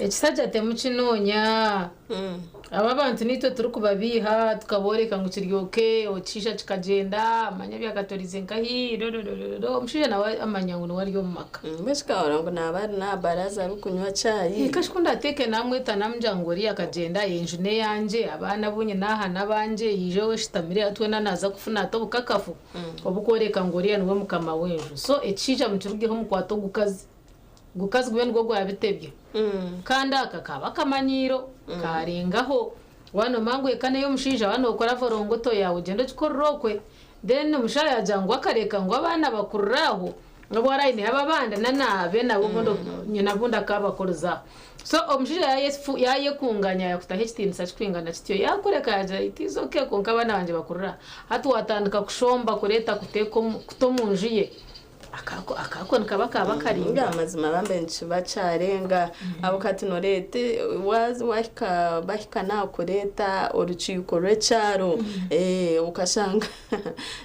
Ekisajja temukinoonya. Aba abantu niitwe turikubabiiha tukabooreka ngu kiri okay, okishaija kikagyenda manya byakatorize nkahi rororororo omushaija nawe amanya ngu niwe ari omu maka. Mbwenu kikahurira ngu naaba ari n'aha baraza arikunywa chai. Kashi ku ndateeke naamweta naamugira ngu oriya akagyenda enju n'eyangye, abaana abu nyine aha n'abangye, yaija owe eshutamire hati weena naaza kufuna ata obukakafu obukworeka ngu oriya niwe mukama w'enju. So ekishaija mukirugeho mukwate ogukazi. Gukazi gube nigwo gwabitebya. Kandi aka kaba akamanyiiro karengaho. Waaba noomanya ngu eka n'ey'omushaija, waaba nookora vorongoto yaawe ogyende ogikorere okwe. Then omushaija yaagira ngu akareka ngu abaana bakurire aho, nobu araayineho ab'abandi na naabe nabo obundi nyina obundi akaabakuriza aho. So omushaija yaayekunganya yaakutaho ekitiinisa kikwingana kityo, yaakureka yaagira it is okay kwonka abaana bangye bakurire aha. Hati waatandika kushomba kureeta kuteeka kuta omu nju ye, Akako akako nikaba kaba karingwa. Amazima bambe nikiba kyarenga ahabw'okuba hati noreeta waaza wahika bahika n'aha kureeta orukiiko rw'ekyaro okashanga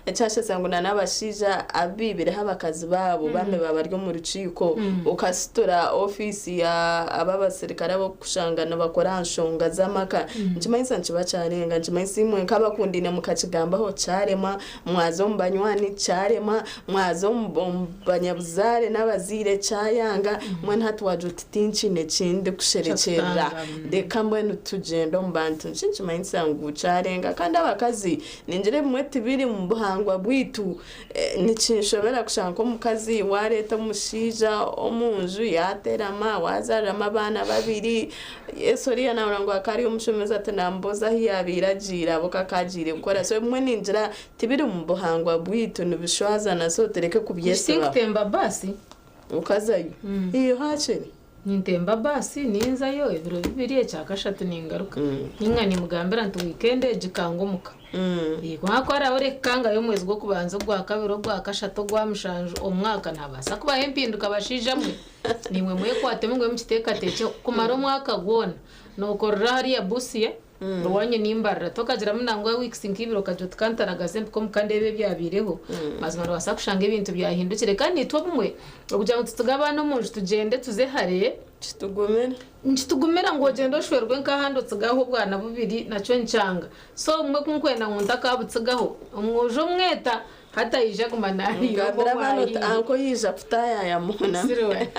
ekyashusha ngu n'abashaija abu baibireho abakazi baabo bambe baba bari omu rukiiko okasitura ofiisi ya ab'abasirikare ab'okushanga nibakora aha nshonga z'amaka nikimanyisa nikiba kyarenga nikimanyisa imwe nk'abakundaine mukakigambaho kyarema Mwaza omu banywani kyarema, mwaza omu banyabuzaare n'abazaire kyayanga, mbwenu hati waagira oti tinkiine ki ndikusherekyerera, reka mbwenu tugyende omu bantu. Nikyo nikimanyisa ngu kyarenga. Kandi abakazi ningira ebimwe tibiri mu buhangwa bwaitu. Nikinshobera kushanga nk'omukazi waareeta omushaija omu nju yaaterama, waazaariramu abaana babiri, Yesu oriya naahurira ngu akaba ari omushomesa ati naamubuuza ahu yaabaire agiire ahabw'okuba akaba agiire kukora. So ebimwe ningira tibiri mu buhangwa bwaitu nibishwazana so tureke kubyesibaho. Tinkutemba baasi. Okazayo? Iyo haakiri. Nintemba baasi ninzayo ebiro bibiri ekyakashatu ningaruka. Ninga nimugambira nti wiikendi egi kanga omuka. Kwonka ku araabe orikukangayo omwezi gw'okubanza, ogwakabiri, ogwakashatu, ogwamushanju, omwaka nihabaasa kubaho empinduka bashaija mwe. Naimwe mwekwatemu mbwenu mukiteekateekyeho kumara omwaka gwona nookorera hariya Busia owaanyu nimbarira tokagiramu nangwa weeks nk'ibiri okagira oti kantaragaze mpike omuka ndeebe ebyabaireho mazima noobaasa kushanga ebintu byahindukire kandi naitwe obumwe okugira ngu tutsige abaana omu nju tugyende tuze hare Kitugumira. Nikitugumira ngu ogyende oshwerwe nk'ahandi otsige aho obwana bubiri nakyo nikyanga so obumwe ku nkwenda ngu ntakabutsigaho omwojo omweta Hati aija aguma naariira obwo Gambira abaana oti bwahiire. anko yaija kutaayaaya muhuname. Siriwe.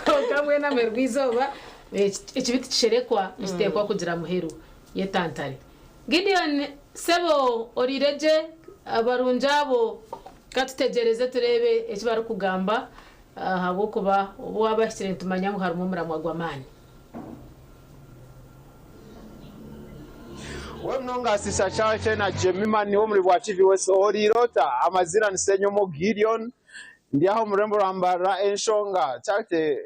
Kwonka mbwenu ameru g'eizooba ekibi tikisherekwa nikiteekwa kugira muheru. Yetantare. Gideon, sebo oriire gye? Abarungi abo ka tutegyereze tureebe eki barikugamba ahabw'okuba obu waabahikire nitumanya ngu harimu omuramwa gw'amaani. We munonga Sisa Chache na Jemima niwe omuri bwa TV West ohuriire ota? Amaziina ni Ssenyomo Gideon ndi aha omu rurembo rwa Mbarara enshonga Chache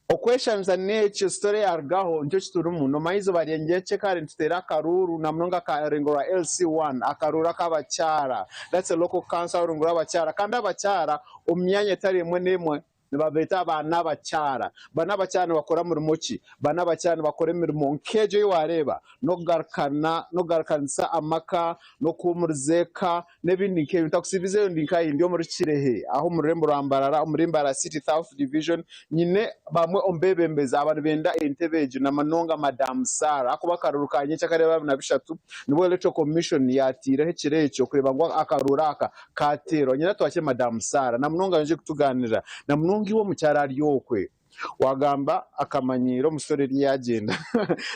okweshamisa n'ekyo story eyarugaho nikyo kiturimu nomanya eizooba ryengyekye kare nituteera akaruuru na munonga akarengo rwa LC1 akaruuru ak'abakyara that's a local council orurengo rw'abakyara kandi abakyara omu myanya etari emwe n'emwe Nibabeeta ba n'abakyara. Ba n'abakyara nibakora murimo ki? Ba n'abakyara nibakora emirimo nk'egyo ei waareeba, n'okugarukana, n'okugarukanisa amaka, n'okuhuumuriza eka, n'ebindi nk'ebyo. Ntakusiibizeyo ndi nkahi? Ndi omuri Kirehe, aho omu rurembo rwa Mbarara, omuri Mbarara City South Division. Nyine bamwe omu beebembezi aba nibenda entebe egyo na munonga Madam Sarah ahakuba akaruuru ka nyekyakare ebiro abiri na bishatu nibwo Electoral Commission yaataireho ekiro ekyo kureeba ngu akaruuru aka Kaateerwa nyina twakire Madamu Sarah na munonga ayongye kutugaanirira na munonga iwe omukyara ari okwe. Waagamba akamanyiiro omusore eriyo yaagyenda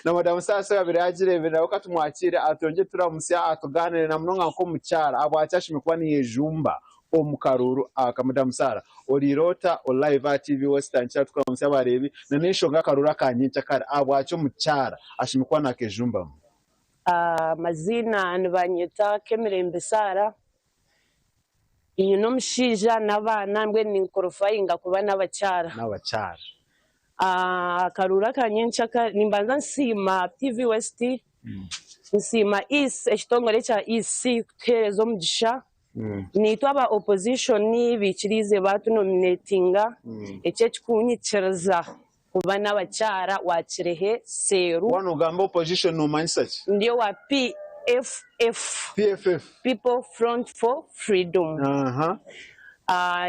na Madamu Sarah so yaabaire yaagireebire nawe ka tumwakiire atwongye turamutsya atugaanire na munonga nk'omukyara ahabwaki ashemereire kuba niyeejumba omu karuuru aka. Madamu Sarah oriire ota? Ori live aha TV Western kira tukuramutsya abareebi na n'enshonga y'akaruuru aka nyenkyakare ahabwaki omukyara ashemereire kuba naakeejumbamu. Amaziina nibanyeta Kemirembe Sarah, nyine omushaija n'abaana mbwenu ninkorofayinga kuba n'abakyara. N'abakyara. Akaruuru aka nyenkyakare nimbanza nsiima TV West, nsiima EAC ekitongore ekya EAC kutuheereza omugisha, naitwe aba opposition baikiriize baatunominetinga, eki ekikunyikiriza Kuba n'abakyara wa Kirehe Seeru. Waaba noogamba opposition noomanyisa ki? Ndi owa PFF, PFF. People Front for Freedom.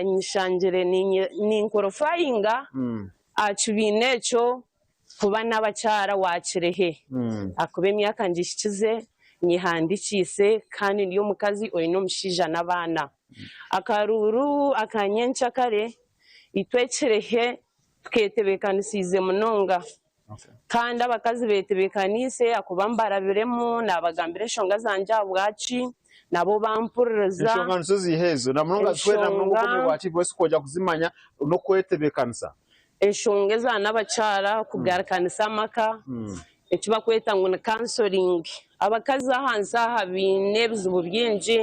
Nyeshangire ninkorofayinga aha kibiina ekyo. kuba n'abakyara wa Kirehe ahakuba emyaka ngihikize nyehandikiise kandi ndi omukazi oine omushaija n'abaana. Akaruuru aka nyenkyakare itwe Kirehe tuketebeekanisiize munonga kandi abakazi betebeekaniise ahakuba mbarabiremu nabagambira enshonga zangye ahabwaki nabo bampuririza. Enshonga nizo ziiha ezo namunonga zikuhwera namunonga oku omuri bwaki bwesi kwongyera kuzimanya n'okwetebeekanisa. Enshonga eza n'abakyara kugarukanisa amaka eki bakweta ngu ni counseling. Abakazi ahansi aha baine ebizibu bingi,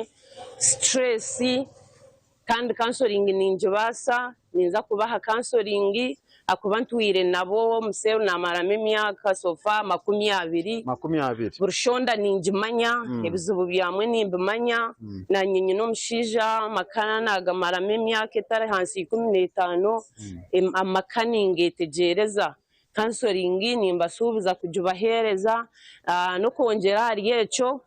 stress kandi counseling ningibaasa, ninza kubaha counseling ahakuba ntwire nabo omu cell namaramu emyaka so far 20. 20. Buri shonda ningimanya, ebizibu byamwe nimbimanya, nanye nyine omushaija amaka nagamaramu emyaka etari ahansi ya 15, amaka ningetegyereza. Counseling nimbasuubiza kugibaheereza n'okwongyera ahari ekyo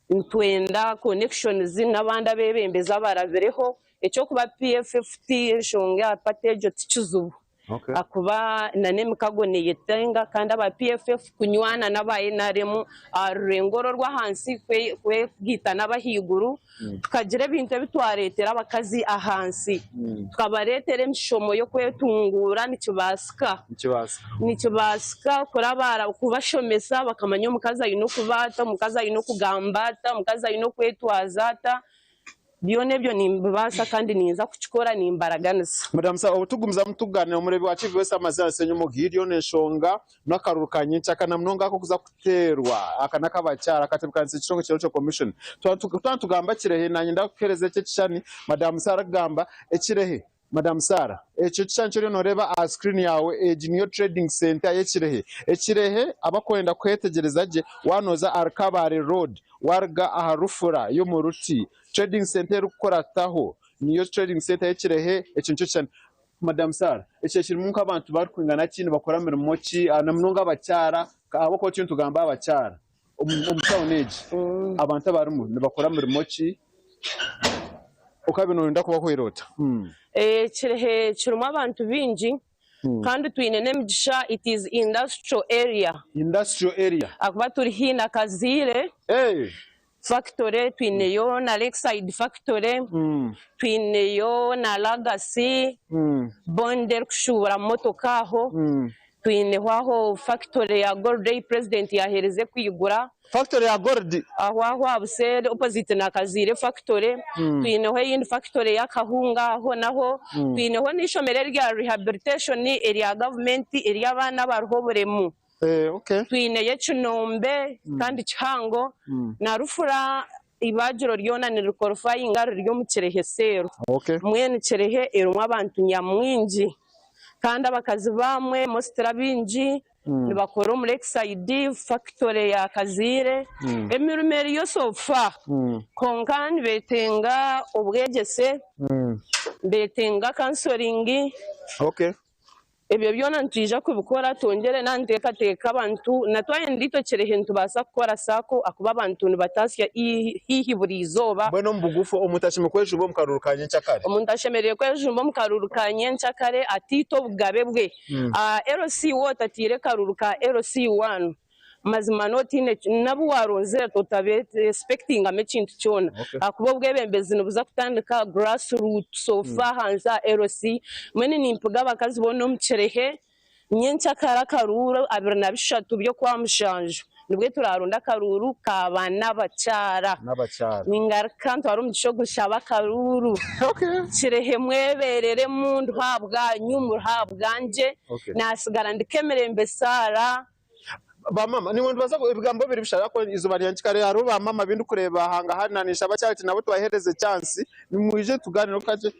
nitwenda connections n'abandi abeebembezi abarabireho. Eky'okuba PFFT enshonga aha party egyo ti kizibu ahakuba n'emikago neyetenga kandi aba PFF kunywana n'aba NRM aha rurengo oru orw'ahansi kwegaita n'abahaiguru tukagira ebintu ebi twareetera abakazi ahansi tukabareetera emishomo y'okwetunguura nikibaasika. Nikibaasika kuraba kubashomesa bakamanya omukazi aine okuba ata, omukazi aine okugamba ata, omukazi aine okwetwaza ata. Byona ebyo nimbibaasa kandi ninza kukikora nimbaraganisa. Madam Sarah, obu tugumizamu tukuganira omureebi wa TV West amazina Ssenyomo Gideon enshonga n'akaruru ka nyencakare na munonga ak'okuza kuteerwa aka n'akabakyara akatebekanisa ekitongore kya Electoral Commission. Twaba nitugamba Kirehe nanye ndakuhereza eki ekishushani Madam Sarah arikugamba Ekirehe Madam Sarah, ekyo ekishushani eki oriyo nooreeba aha screen yaawe, egi niyo trading centre y'Ekirehe. Ekirehe abakwenda kuhetegyereza gye, waaba nooza ahari Kabale road, waaruga aha Rufura y'omu Ruti, trading centre erikukurataho niyo trading centre y'Ekirehe, ekyo nikyo kishushani. Madam Sarah, Ekirehe kirimu nk'abantu barikwingana ki, nibakora mirimo ki, na munonga abakyara, ahabw'okuba turiyo nitugamba abakyara. Omu tawuni egi, abantu abarimu nibakora mirimo ki? Okaaba nooyenda kubahwera ota? Kirehe kirimu abantu baingi kandi twine n'emigisha it is industrial area. Industrial area. Ahakuba turi haihi na Kaziire factory, twineyo na Lakeside factory, twineyo na Lagacy bond erikushuubura motoka aho. Twineho aho factory ya gold ei president yaheerize kwigura. Factory ya gold? Aho aho aha buseeri opposite na Kaziire factory. Twineho eyindi factory y'akahunga aho naho. Twineho n'eishomero erya rehabilitation erya government ery'abaana abariho oburemu. Twineyo ekinombe kandi kihango na rufura Eibaagiro ryona nirikorofayinga riri omu Kirehe Cell. Mbwenu Kirehe erimu abantu nyamwingi kandi abakazi baamwe mostly abaingi nibakora omu Lakeside factory ya Kaziire. Emirimo eriyo so far kwonka nibetenga obwegyese, nibetenga counseling. Ebyo byona nitwija kubikora twongyere na nteekateeka abantu na twayenda itwe Kirehe nitubaasa kukora sacco ahakuba abantu nibatasya haihi buri izooba. Mbwenu omu bugufu omuntu ashemereire kwejumba omu karuuru ka nyenkyakare? Omuntu ashemereire kwejumba omu karuuru ka nyenkyakare ataite obugabe bwe. LC wa otataire karuuru ka LC one Mazima notiine n'abu waronzire otabe expectingamu ekintu kyona ahakuba obwebembezi nibuza kutandika aha grass root so far ahansi aha LC. Mbwenu nimpiga abakazi boona omu Kirehe nyenkyakare akaruuru 23 by'Okwamushanju nibwe turaronde akaruuru ka ba n'abakyara. Ningaruka ntware omugisha ogu nshabe akaruuru. Kirehe mwebereremu ndiho ahabwanyu muriho ahabwangye nasigara ndi Kemirembe Sarah. Ba mama niiwe nibaza ebigambo biri bishatu ahakuba eizooba ryangye kare hariho ba mama abu ndikureeba hangahari na ninshaba Charity nabo tubaheereze chance nimwije tugaanireho kakye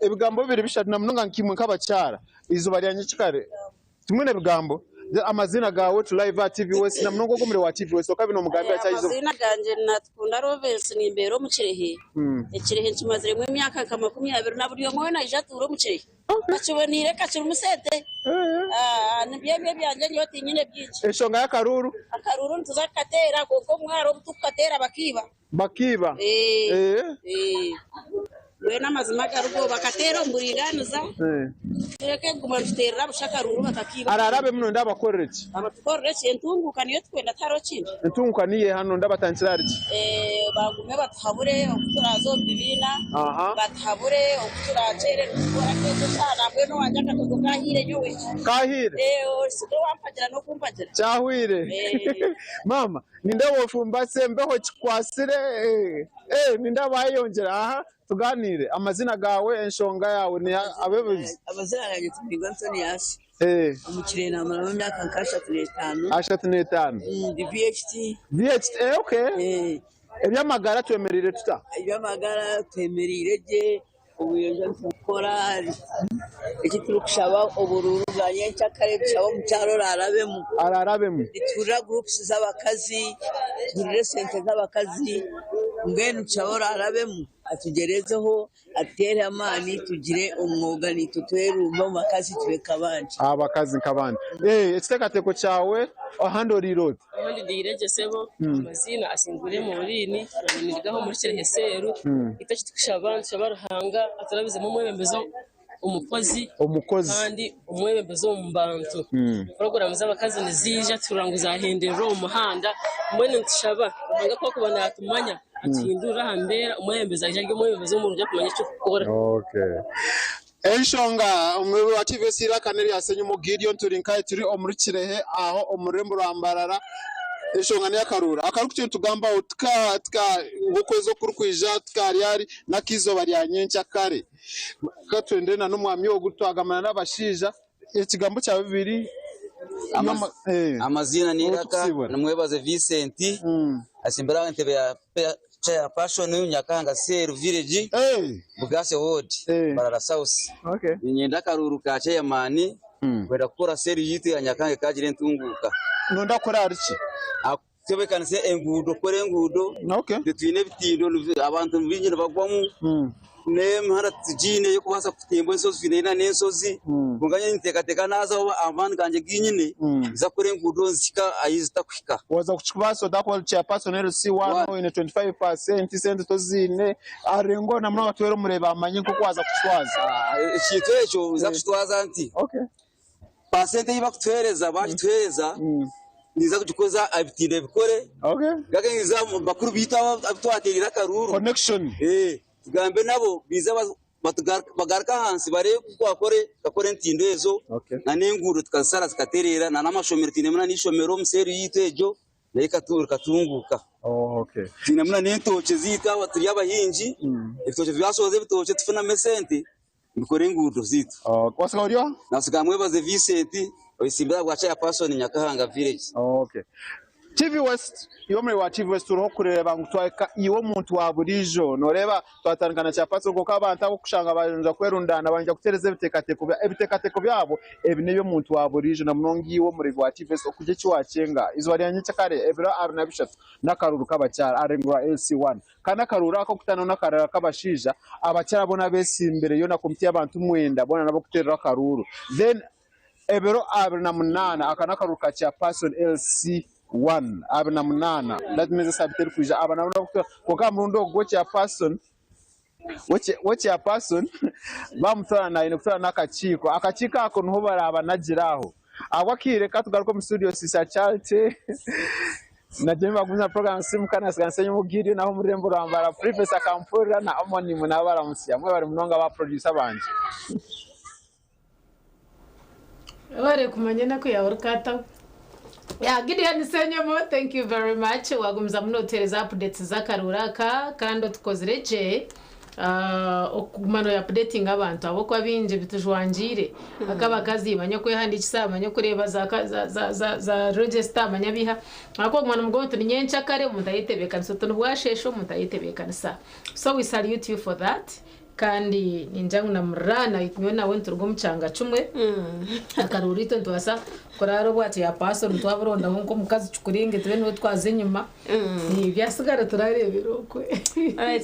ebigambo biri bishatu na munonga nkaimwe nk'abakyara eizooba ryangye kare timwine bigambo amaziina gaawe turi live aha TV West na munonga ogwo omuri wa TV West okabi nomugambira ki ah'eizooba. Amaziina gangye ni Natukunda Rovesi nimbeera omu Kirehe. Ekirehe nkimaziremu emyaka nka 20 na buri omwe weena aije atuure omu Kirehe. Kakiboneire kakirimu sente. Nibyo ebyo ebyangye nyowe tinyine bingi. Enshonga y'akaruuru? Akaruuru nituza kukateera kwonka omwaro obu tukukateera bakiiba. Bakiiba? Mbwenu amazima agarigo bakateera omu buringaaniza. Tureke kuguma nituteerera busha akaruuru bakakiiba. Araarabemu nonda abakorere ki? Abatukorere ki? Entunguuka niyo tukwenda tihariho kindi. Entunguuka niyo eha nonda batandikire ahari ki? Bagume batuhabure oku turaaze omu bibiina, batuhabure oku turaakyererwe kukora nk'ekyo eshaaha nambwenu owangye akatogo kaahiire nyowe. Kaahiire? Otsigire wampagira n'okumpagira. Kyahwire? Maama, nindeeba ofumbase embeho ekikwatsire, nindeeba waayeyongyera. Aha. Tugaaniire. Amazina gaawe, enshonga yaawe ni abebuzi. Amazina gangye Tumwigwa Anthony Asi. Omu Kirehe naamaramu emyaka nka 35. 35. Ndi VHT. VHT, eh, okay. Eby'amagara twemereire tuta? Eby'amagara twemereire gye, obuyonjo nitubukora. Eki turikushaba oburuuru bwa nyencakare nitushaba omukyara oraarabemu. Araarabemu. Nituhurira groups z'abakazi, tuhurire esente z'abakazi, mbwenu nitushaba oraarabemu. Atugyerezeho, atuteere amaani tugire omwoga naitwe twerumbe omu bakazi tube nk'abandi. Abakazi nk'abandi. Eh, ekiteekateeko kyawe ahandi oriire ota? Ahandi ndiire gye sebo, amaziina Asingwire Maureen, nindigaho omuri Kirehe Seeru. Itwe eki turikushaba nitushaba Ruhanga aturabizemu omwebembezi omukozi Omukozi. kandi omwebembezi omu bantu. Puroguraamu z'abakazi niziija tuhurira ngu zaahenderera omu muhanda, mbwenu nitushaba Ruhanga ku arikuba naatumanya atuhindurire aha mbeera, omwebembezi aije ari omwebembezi omurungi arikumanya eky'okukora. Okay. Enshonga omuri wa TVS Eiraka n'erya Ssenyumu Gideon turi nkahi turi omuri Kirehe aho omu rurembo rwa Mbarara enshonga n'eyakaruuru akaruuru ku nitugambaho tika tika ngu okwezi okurikwija tikaryari n'akaizooba rya nyenkyakare Ka twende na n'omwami ogu twagambana n'abashaija ekigambo kya bibiri. Amaziina n'eiraka ni Mwebaze Vincent, asimbire aha ntebe ya Chairperson Nyakahanga Cell Village, Bugase Ward, Mbarara South. Niinyenda akaruuru ka Chairman kwenda kukora cell yaitu ya Nyakahanga ekagira entunguuka. Noyenda kukora ahari ki? Kutebeekanisa enguudo, kukora enguudo. Titwine ebitindo, abantu baingi nibagwamu. N'emihanda titugiine ey'okubaasa kutemba enshozi, twine n'enshozi. Kwonka nyowe ninteekateeka naazaho amaani gangye agu nyine, ninza kukora enguudo nzihike ahu zitakuhika. Waaza kukikubaasa ota kuba chairperson LC one oine 25% sente toziine arenga na munonga twere omureebe amanye nk'oku waaza kukitwaza. Ekintu ekyo ninza kukitwaza nti. Paasenti ei barikutuheereza baagituheereza ninza kugikoza ebitindo ebikore ngaruke nyije aha bakuru baitu abu twateereire akaruuru tugambe nabo baije bagaruke ahansi bareebe oku twakore tukakora entindo ezo n'enguudo tukazishara zikatereera n'amashomero twinemu n'eishomero omu seeri yaitu egyo nayo ekatunguuka. Twinemu n'entookye zaitu turi abahingi ebitookye twashohoza ebitookye tufunamu esente Nikora enguudo zaitu. Wasiga ori oha? Nasiga Mwebaze Vincent oyesimbire ahabwa Chairperson Nyakahanga Village. Okay. TV West, iwe omuri wa TV West turiho kureeba ngu twahika iwe omuntu wa buriijo. Noreeba twatandika na Chairperson kwonka abantu abu orikushanga banja kwerundaana banja kuteereza ebiteekateeko bya ebiteekateeko byabo ebi n'eby'omuntu wa buriijo na munonga iwe omuri wa TV West okugira eki wakyenga. Eizooba rya nyekyakare ebiro 23 n'akaruuru k'abakyara ahari rwa LC1. Kandi akaruuru ako okutaana n'akarara k'abashaija, abakyara boona abeesimbireyo na komiti y'abantu mwenda boona n'ab'okuteerera akaruuru. Then ebiro 28, aka n'akaruuru ka Chairperson LC one, 28, that means esaabiiti erikwija, aba nabo n'ab'okuteera, kwonka aha murundi ogu gwo Chairperson, we Chairperson baamutoorana aine kutoorana n'akakiiko. Akakiiko ako niho baraabanagire aho. Ahabw'akaire ka tugaruke omu studio Sister Charity na Jemmy bagumize na program Simuka na Siganisa Enyuma Gideon aho omu rurembo rwa Mbarara Prefect akampurira na Omonimo nabo baramutsya. Mwebare munonga ba producer bangye. Webare kumanya enaku yawe orikataho. Yeah, Gideon Ssenyomo, thank you very much. Wagumizamu notuhereza updates z'akaruuru aka kandi otukozire gye ah, okuguma noya updatinga abantu ahabw'okuba baingi bitujwangiire. Nk'abakazi manya okwehandiikisa, manya okureeba za, za, za, za, za register, manya biha. Ahabw'okuba oguma nomugira oti ni nyenkyakare omuntu ayetebeekanisa, oti nibwasheesha omuntu ayetebeekanisa. So we salute you for that. Kandi ningira ngu na Murana nyowe nawe nituruga omu kyanga kimwe, akaruuru itwe nitubaasa kuraara obwakye ya paaso nitwaburondaho nk'omukazi kikuringe tube niwe twaza enyima, ebyasigara turareebera okwe.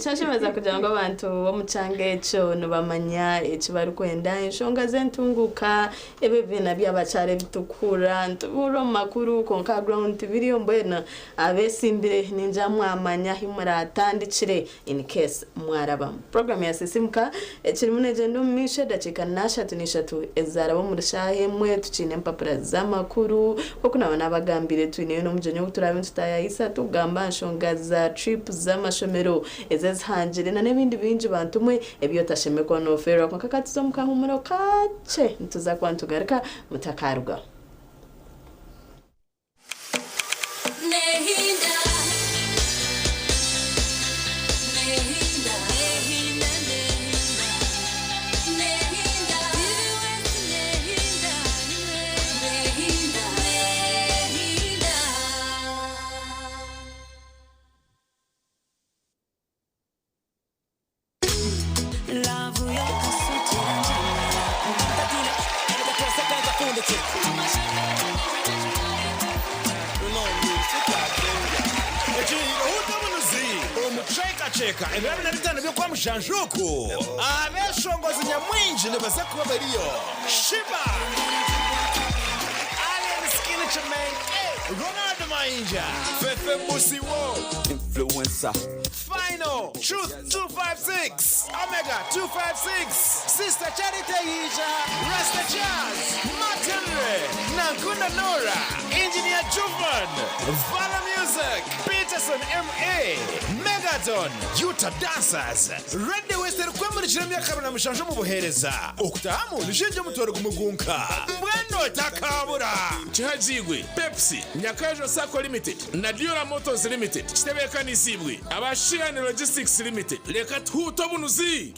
Kyashemeza kugira ngu abantu b'omu kyanga ekyo nibamanya eki barikwenda, enshonga z'entunguuka, ebibiina by'abakyara ebi turikuhurira nitubihuurira omu makuru kwonka aha ground tibiriyo mbwenu abeesimbire ningira mwamanya ahu muratandikire. In case mwarabamu. Program ya Sisimuka. Sisimuka ekirimu negyenda omu maisho edakiika nashatu n'ishatu ezaaraba omuri shaaha emwe tukiine empapura z'amakuru nk'oku naaba naabagambiire twineyo n'omugyenyi ou turaabe nitutaayayisa tukugamba aha nshonga za trip z'amashomero ezi ezihangire na n'ebindi bingi bantu mwe ebi otashemekwa noofeerwa kwonka ka tuze omu kahuumuro kakye nituza kuba nitugaruka mutakarugaho. Omukucwekacweka ebiro abiri na bitaano by'Okwamushanju oku, abeeshongozi nyamwingi nibaza kuba bariyo, Sheebah, Alien Skin Kimenke, Ronald Mayinja, Fefe Busiwo, Influencer. Final, Truth 256, Omega 256, Sister Charity Yiija, Rasta Jazz, Martin Ray, Nankunda Nora, Engineer Juvan, Vala Music, Peterson MA, Megaton, Utah Dancers, Radio West erikwemurikira emyaka 27 omu buheereza, okutahamu nishinja omutwaro gumwe gwonka. Mbwenu otakaabura! Kihagiibwe Pepsi, Nyakajo Sacco Limited na Dura Motors Limited kitebeekanisiibwe aba Sheehan Logistics Limited. Reka tuhuute obunuzi!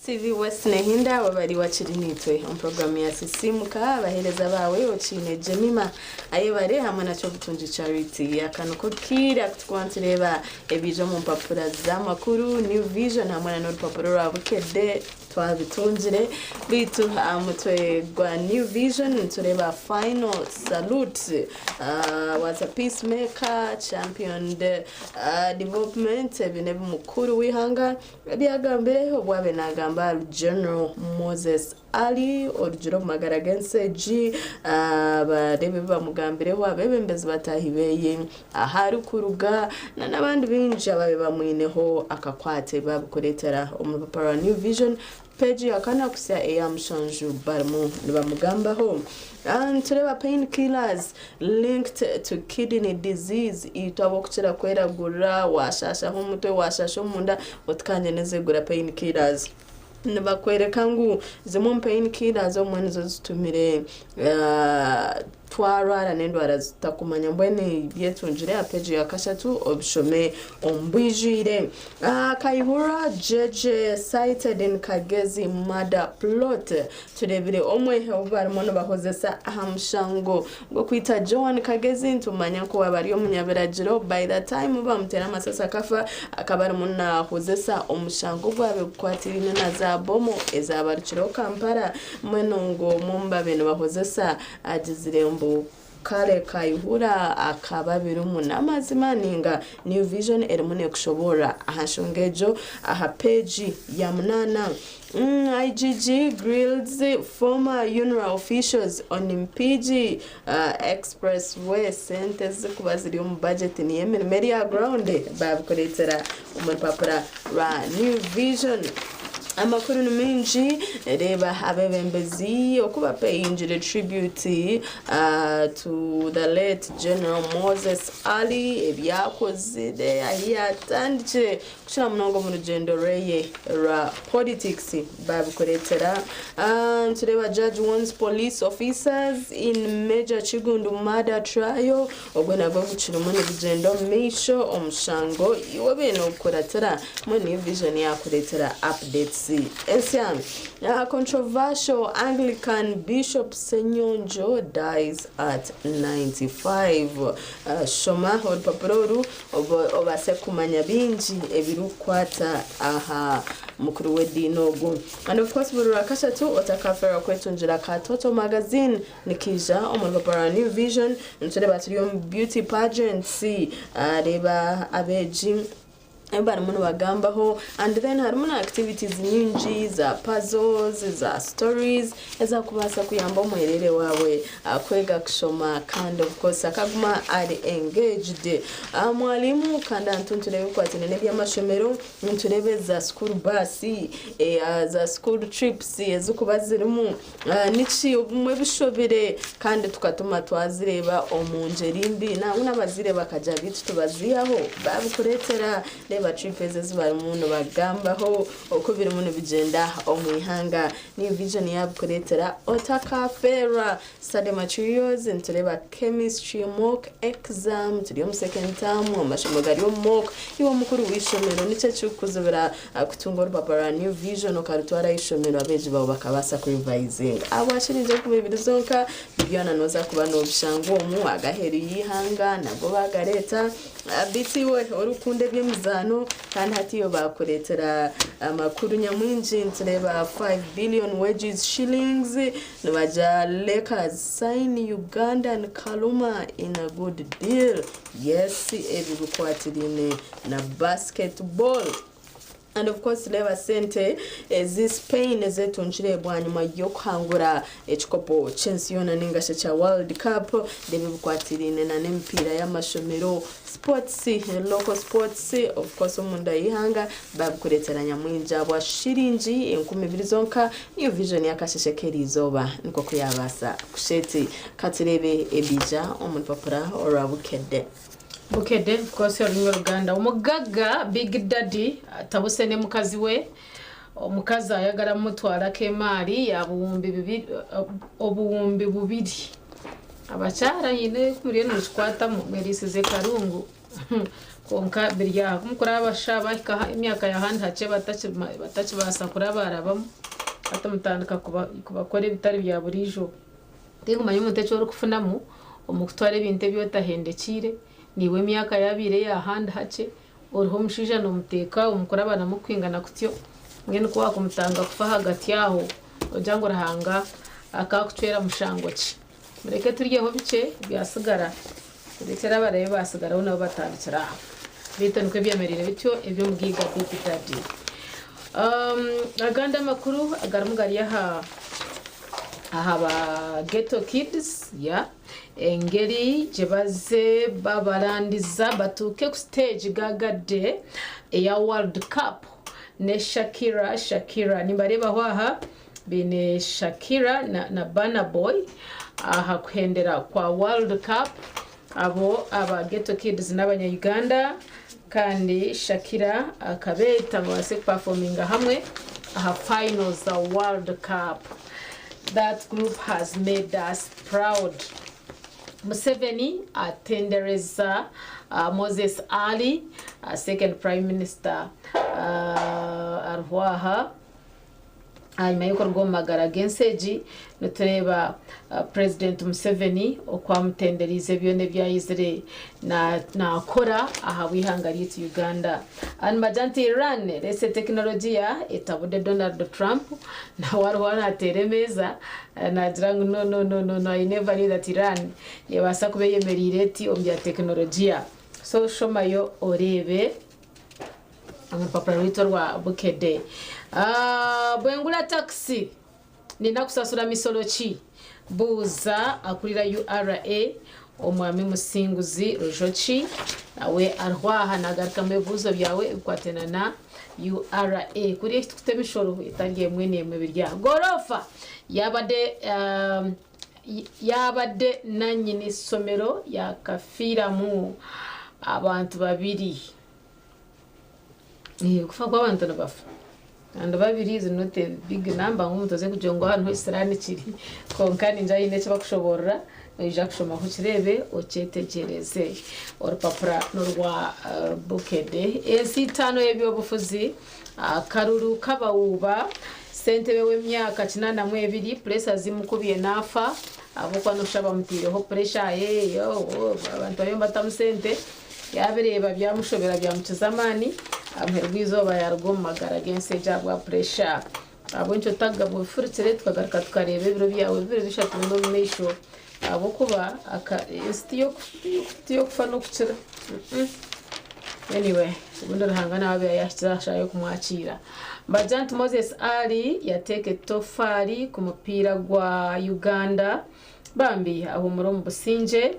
TV West Nehinda wabari wakiri nitwe omu programu ya Sisimuka abaheereza baawe okiine Jemima Ayebare hamwe na Kyobutungi Charity akanuko kiira kutukuba nitureeba ebiija omu mpapura z'amakuru New Vision hamwe na n'orupapuro rwa Bukedde twabitungire beitu aha mutwe gwa New Vision nitureeba final salute uh, was a peacemaker championed uh, development ebi n'ebi mukuru w'eihanga ebi yagambire obu abe nagamba ahari General Moses Ali orugire omu magara g'ensi egi bareebe ebi bamugambireho abeebembezi bataahi beye ahu arikuruga na n'abandi baingi ababaire bamwineho akakwate babikureetera omu rupapura rwa New Vision peegi ya kana kuhitsya eya mushanju barimu nibamugambaho. Nitureeba pain killers linked to kidney disease itwe ab'okukira kweragurira waashashaho omutwe waashasha omunda otikanye n'ezigura pain killers. Nibakworeka ngu zimwe omu pain killers obumwe nizo zitumire twarwara n'endwara zitakumanya mbwenu byetungire aha peegi ya kashatu obishome omu bwijwire. Kayihura Jeje cited in Kagezi murder plot tureebire omwe obu barimu nibahozesa aha mushango gw'okwita Joan Kagezi nitumanya ngu waaba ari omunyabiragiro by the time bamuteera amasasi akafa akaba arimu nahozesa omushango ogwabaire gukwatiraine na za bomu ezabarukireho Kampala mbwenu ngu omwe omu babaire nibahozesa agizire mbu Kale Kayihura akaba abirimu n'amazima ninga New Vision erimu nekushoboorora aha nshonga egyo aha peegi ya munaana. IGG grills former UNRA officials on Mpigi Expressway sente ezirikuba ziri omu budget niyo emirimo eri aha ground babikureetera omu rupapura rwa New Vision. Amakuru ni maingi, reeba abeebembezi oku bapeyingire tribute to the late General Moses Ali, ebi yakozire, ahu yaatandikire kukira munonga omu rugyendo rweye rwa politics baabikureetera. Nitureeba Judge warns police officers in Major Kiggundu murder trial, ogwo nagwo gukirimu nigugyenda omu maisho, omushango iwe obaire noogukuratira, mbwenu New Vision yaakureetera updates. Ensya. Controversial Anglican Bishop Senyonjo dies at 95. Shoma orupapura oru obaase kumanya bingi ebirikukwata aha mukuru w'ediini ogu. And of course buri Rwakashatu otakafeerwa kwetungira ka Total Magazine nikaija omu rupapura rwa New Vision. Nitureeba turi omu beauty pageants, reeba abeegi ebi barimu nibagambaho and then harimu na activities nyingi za puzzles, za stories ezakubaasa kuyamba omwereere waawe kwega kushoma kandi of course akaguma ari engaged. Mwalimu kandi aha nitureeba ebikwatiraine n'eby'amashomero, nitureeba eza school bus, za school trips ezikuba zirimu Niki obumwe bishobire kandi tukatuma twazireeba omu ngyeri mbi? Nangwa n'abazaire bakagira beitu tubaziihaho baabikureetera. Reeba trip ezi ezi barimu nibagambaho oku birimu nibigyenda omu ihanga. New Vision yaabikureetera otakafeerwa. Study materials nitureeba chemistry mock exam turi omu second term amashomo gari omu mock. Iwe omukuru w'eishomero niki ekirikukuzibira Kutunga orupapura rwa New Vision okarutwara aha ishomero abeegi baawe bakabaasa kurivayizinga. Ahabwa shiringi 20 zonka, byona nooza kuba noobishanga omu, ag'aheeru y'eihanga nago baagareeta. Beitu iwe orikukunda eby'emizaano kandi hati iwe baakureetera amakuru nyamwingi nitureeba 5 billion wages shillings nibagira Lakers sign Ugandan Kaluma in a good deal. Yes, ebi bikwatiraine na basketball. And of course reeba sente ezi Spain zetungire bwanyima y'okuhangura ekikopo ky'ensi yoona ninga shi ekya World Cup. Reeba ebikwatiraine na n'emipiira y'amashomero, sports, local sports, of course omunda y'eihanga babikureetera nyamwingi ahabwa shiringi 2000 zonka. New Vision y'akasheshe k'eriizooba nikwo ku yaabaasa kushusha eti. Ka tureebe ebiija omu rupapura orwa Bukedde. Bukedde of course orurimi oruganda. Omugagga Big Daddy atabuse ne mukazi we, omukazi ayagala mumutwarako emaari ya 2000. Abakyara haine oku muriyo nimukikwatamu mwerisize karungu kwonka biri aha kumukuraba shaaha bahika emyaka ya handi hakye batakibaasa kurabarabamu hati mutandika kubakora ebitari bya buriijo. Tinkumanya omuntu eki orikufunamu omu kutwara ebintu ebi otahendekiire, naiwe emyaka yaabaire eya handi hakye, oriho omushaija noomuteeka omu kurabanamu kwingana kutyo, mbwenu ku waakumutanga kufa ahagati aho, noogira ngu Ruhanga akaakucwera mushango ki? Mureke turyeho bikye ebyatsigara, turekyere abarabe baatsigaraho nabo batandikire aho. Beitu nikwo byemereire bityo eby'omugaiga Big Daddy. Agandi amakuru agarimu gari aha. Aha ba Ghetto Kids yeah engeri gyebaze babarandiza batuuke ku stage gagadde eya World Cup ne Shakira Shakira nimbareebaho aha baine Shakira na, na Burna Boy aha kuhendera kwa World Cup abo aba Ghetto Kids n'abanya Uganda kandi Shakira akabeeta babaase kupafominga hamwe aha finals za World Cup. That group has made us proud. Museveni atendereza uh, Moses Ali, uh, second prime minister uh, ariho aha Ahanyima y'okuruga omu magara g'ensi egi, nitureeba Purezidenti Museveni oku amutenderiize byona ebi ayizire naakora ahabw'eihanga ryaitu Uganda. Nibagira nti Iran ereetsire tekinologiya etabude Donald Trump nawe ariho naateera emeeza naagira ngu no no no no I never knew that Iran neebaasa kuba eyemereire eti omu bya tekinologiya. So shomayo oreebe. Omu rupapura rwaitu orwa Bukedde. Bwengura takisi nina kusasura misoro ki? Buuza akurira URA Omwami Musinguzi Rujoki nawe ariho aha nagarukamu ebibuuzo byawe ebikwatiraine na URA. Kuri eki tukuta emishoro etari emwe n'emwe biri aha. Gorofa yabade yabade nanyini isomero yakafiiramu abantu babiri. Okufa kw'abantu nibafa kandi babiri is not a big number ngu omuntu aze kugira ngu aha niho ekisiraani kiri kwonka ningira haine eki bakushoboorora Noija kushomaho okireebe okyetegyereze. Orupapura n'orwa Bukedde. Ensiitaano y'eby'obufuzi, Akaruru k'abawuuba, Ssentebe w'emyaka 82 pureesa zimukubye naafa ahabw'okuba noshusha bamuteireho puresha abantu bariyo nibatamu sente yaabireeba byamushobera byamukiza amaani aha muheru gw'eizooba yaaruga omu magara g'ensi egi ahabwa puresha. Ahabw'enki otagabwa obufurukire tukagaruka tukareeba ebiro byawe bibiri bishatu bina omu maisho ahabw'okuba ensi tiyokufa n'okukira. Anyway, obundi Ruhanga nawe abeire yahikire aha shaaha y'okumwakiira. Mbagira nti Moses Ali yateeka etofaari ku mupiira gwa Uganda bambi ahuumure omu busingye.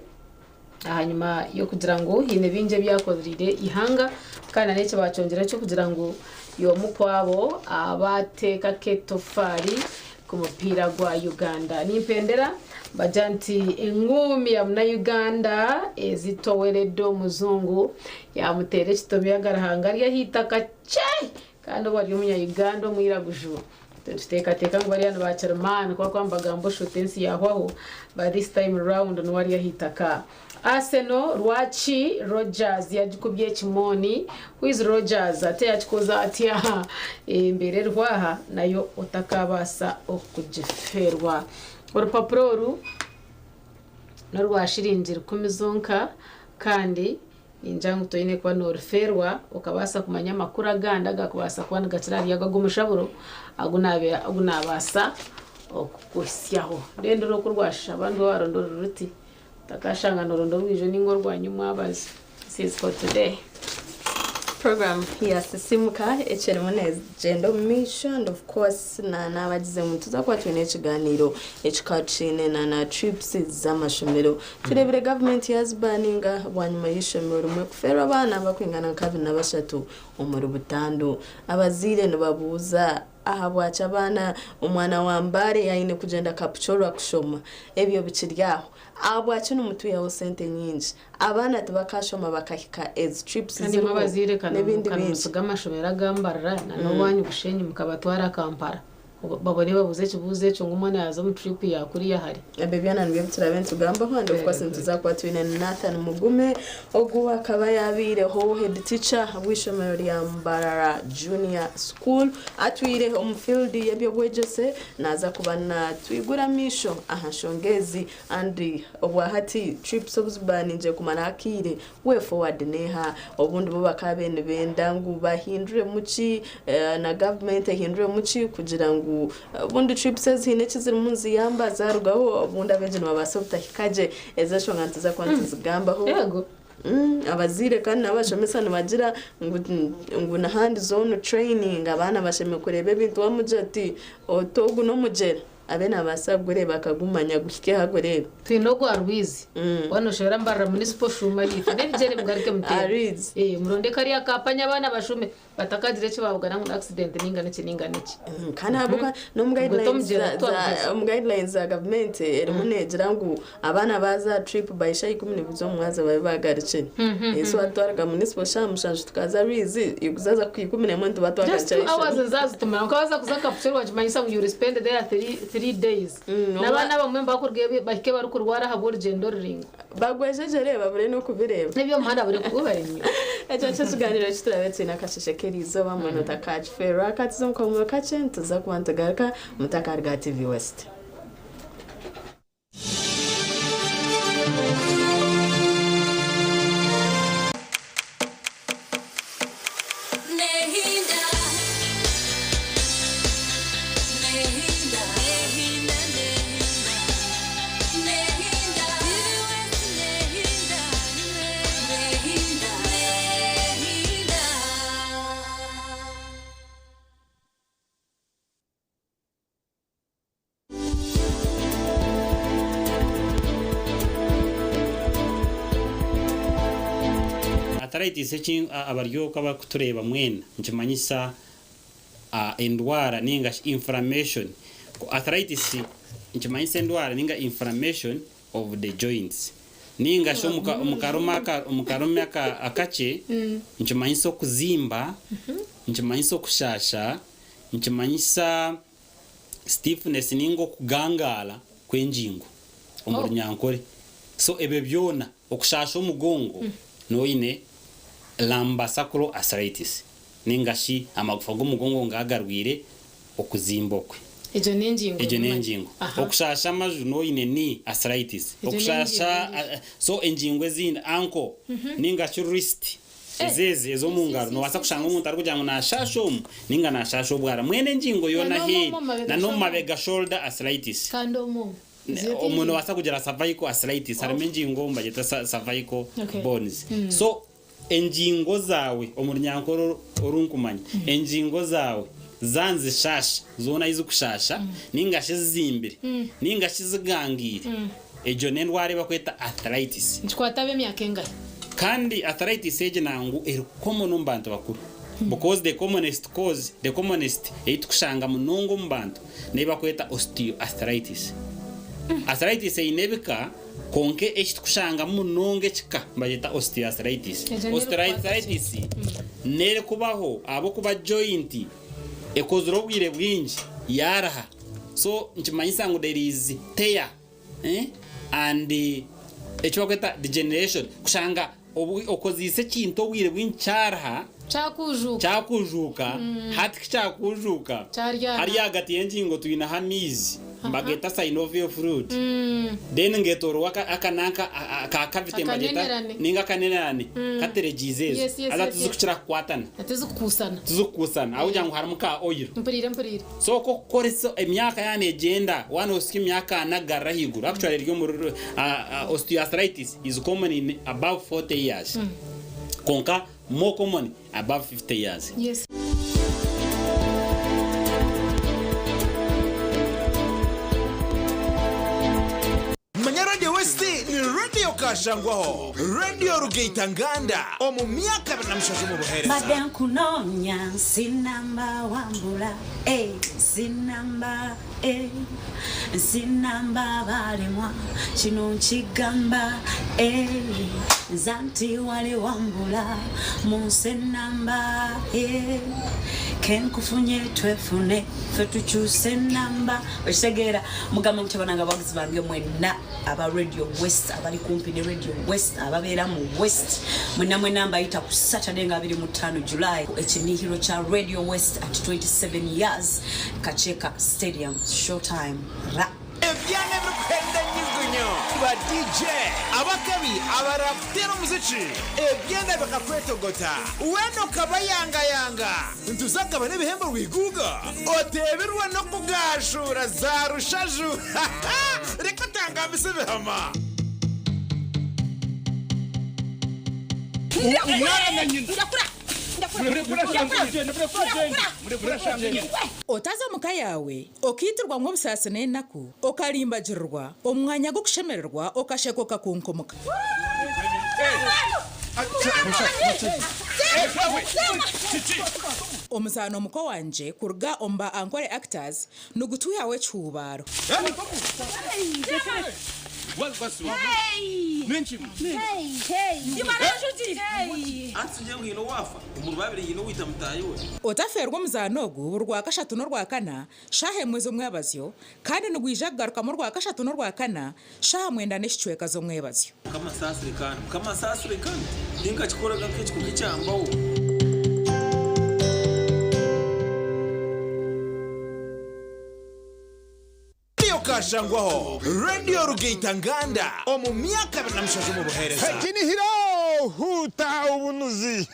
Ahanyima y'okugira ngu haine bingi ebi yakoreire eihanga kandi na n'eki bakyongyeraho eky'okugira ngu y'omwe kwabo abateeka k'etofaari ku mupiira gwa Uganda. Nimpendera mbagira nti enguumi ya muna-Uganda ezitoweredde omujungu yamuteera ekitomi agarahanga ari ah'eitaka kye! Kandi obu ari omunya-Uganda omwiraguju, nituteekateeka ngu bariya ni ba kirimaani ku barikuba nibagamba oshuusha oti ensi yaahwaho, but this time round niwe ari aha itaka. Arsenal rwaki Rodgers yagikubye ekimooni? Who is Rodgers? Ate yakikoze atya? Embeera eriho aha nayo otakaabaasa okugifeerwa. Orupapura oru n'orwa shiringi rukumi zonka kandi Ningira ngu toine kuba noorufeerwa okabaasa kumanya amakuru agandi agakubaasa kuba nigakira ahari ago ag'omushaburo agu agu naabaasa okukuhitsyaho. Then oru oku rwashusha abandi waaronda oruri ruti, otakashanga nooronda orwijo nainga orwa nyomwabazi. This is for today. Program ya Sisimuka ekyerimu negyenda omu maisho and of course na nabagize ngu nituza kuba twine ekiganiro ekikaba kiine na na trips z'amashomero. Tureebire gavumenti yazibaninga bwanyima y'eishomero rimwe kufeerwa abaana barikwingana nka 23 omuri butandu. Abazaire nibabuuza ahabwaki abaana omwana wa Mbale aine kugyenda Kapchorwa kushoma. Ebyo bikiri aho. Ahabwaki nimutwihaho sente nyingi? Abaana tibakashoma bakahika ezi trips Kandi imwe ziriho abazaire n'ebindi ka bingi. nimutsiga amashomero aga Mbarara na n'owanyu Bushenyi mukabatwara Kampala. Babone babuuze ekibuuzo ekyo ngu omwana yaaza omu trip ya kuriya hare. Ebyo byona nibyo ebi turaabe nitugambaho and of course nituza kuba twine Nathan Mugume ogu akaba yaabaireho head teacher w'eishomero rya Mbarara Junior School atwire omu field y'eby'obwegyese naaza kuba natwigura amaisho aha nshonga ezi and obwahati trips obu zibaningire kumara akaire Way forward neha? Obundi bo bakaabaire nibenda ngu bahinduremu ki na gavumenti ehinduremu ki kugira ngu obundi trips ezi haine eki zirimu niziyamba zarugaho obundi abeegi nibabaasa obutahika gye. Ezo enshonga nituza kuba nituzigambaho. Yego. Abazaire kandi n'abashomesa nibagira ngu ngu ni hands on training abaana bashemereire kureeba ebintu wamugira oti oti ogu n'omugyera. Abe nabaasa kugureeba akagumanya guhike ahu agureebe. Twine ogwa Rwizi. Waaba noshobera Mbarara Municipal shuuma ahaifo n'ebigyere mugaruke muteere. Rwizi. Muronde kariya ka panya abaana bashume batakagira eki babugana ngu ni accident ninga niki ninga niki. Kandi ahabw'okuba n'omu Obwo guidelines tomugyera za, twaguheza. omu guidelines za gavumenti erimu neegira ngu abaana baaza aha trip by shaaha 12 z'omumwaza babe baagarukire. So hati twaruga municipal shaaha 7 tukaza Rwizi, kuzaza ku 11 nituba Just twagarukire 2 hours ah'eishomero. nzazitumira nka waza kuza Kapchorwa nikimanyisa ngu you will spend there 3 days. N'abaana abamwe nibakurugayo bahike barikurwara ahabw'orugyendo oruraingwa. Bagwejegyere babure n'okubireeba. N'eby'omuhanda buri kubaremya. Ekyo nikyo kiganiro eki turaabe twine akasheshe k'eriizooba mbwenu otakakifeerwa. Ka tuze omu kahumuro kakye nituza kuba nitugaruka mutakaruga aha TV West. Arthritis eki abari okwo abarikutureeba mwena nikimanyisa endwara ninga shi inflammation. Arthritis nikimanyisa endwara ninga inflammation of the joints. Ninga shi omu karumi akakye nikimanyisa okuzimba, nikimanyisa okushaasha, nikimanyisa stiffness ninga okugangaara kw'engingo omu Runyankore. So ebyo byona okushaasha omugongo nooba oine lumbosacral arthritis ninga shi amagufa g'omugongo nga garwire okuzimba okwe. Egyo n'engingo Egyo emwe. n'engingo. Aha. Okushaasha amaju nooba oine knee arthritis. Egyo Okushaasha n'engingo so engingo ezindi ankle ninga shi wrist ezi ezi ez'omu ngaro noobaasa kushanga omuntu arikugira ngu naashaasha omu ninga naashaasha obwara. Mbwenu engingo Na yoona n'omu ahu eri omu mabega na n'omu shoulder. mabega shoulder arthritis. Kandi omu omu. Omuntu nobaasa kugira cervical arthritis harimu engingo nibagyeta cervical Okay. bones. So engingo zaawe omu runyankore orunkumanya engingo zaawe zanzishaasha zoona ahu zirikushaasha ninga shi zizimbire ninga shi zigangaire egyo n'endwara ei barikweta arthritis. Nikikwata ab'emyaka engahi? Kandi arthritis egi nangu eri common omu bantu bakuru because the commonest cause, the commonest ei turikushanga munonga omu bantu n'ei barikweta osteoarthritis. Arthritis eine ebika kwonka eki turikushangamu munonga ekika nibagyeta osteoarthritis. Egyo n'erikukwata ki? Osteoarthritis n'erikubaho ahabw'okuba joint ekozire obwire bwingi yaaraha so nikimanyisa ngu there is tear eh, and eki barikweta degeneration kushanga obu okozeise ekintu obwire bwingi kyaraha Kyakujuuka. kyakujuuka hati ku kyakujuuka Kyaryana. hariya ahagati y'engingo twineho amaizi nibageeta synovial fluid then ngetororwa aka aka nanka ka cavity nibagyeta Akanenerane. ninga akanenerane kateregiize ezo Yes, yes, haza yes, yes. tizikukira kukwatana Tizikukusana. tizikukusana ahabw'okugira ngu harimu ka oil. Mpuriire mpuriire. So ku okukoresa emyaka yaaba negyenda waaba nohitsya emyaka ana kugarura ahaiguru actually eri omuri osteoarthritis is common in above 40 years kwonka more common above 50 years. Yes. Manya Radio West ni Radio Kashangwaho, Radio Rugaita Nganda omu myaka 27 omu buheereza. Mbadde nkunoonya sinamba wambula eh, sinamba eh, sinamba balemwa kino nkigamba eh, nze anti wali wambula mu nsi enamba eh, kenkufunye twefune ffe tukyuse enamba okitegeera mugamba mutya banange abawagizi bange mwenna aba Radio West abali kumpi ne Radio West ababeera mu West mwenna mwenna mbayita ku Saturday nga 25 July ekinihiro kya Radio West at 27 years Kakyeka Stadium showtime ra. Ebyana ebirikuhenda enyugunyu, ba DJ abakabi abarakuteera omuziki, ebyana bikakwetogota weena okabayangayanga. Nituza kugaba n'ebihembo rwiguuga oteebirwe n'okugaashuura za rushaju. Reka otangambise ebihama. Otaza omu ka yaawe okaitirwamu obusaasi n'enaku, okarimbagirirwa omu mwanya gw'okushemererwa okasheka okakunkomoka. Omuzaano Muko Wangye kuruga omu ba Ankole Actors nigutwihaho ekihuubaaro. Otafeerwa omuzaano ogu buri Rwakashatu n'Orwakana shaaha emwe z'omwebazyo kandi nigwija kugarukamu Orwakashatu n'Orwakana shaaha mwenda n'ekicweka z'omwebazyo. Radio Kashangwaho, Radio Rugaita Nganda omu myaka 27 omu buheereza. Ekinihiro huta obunuzi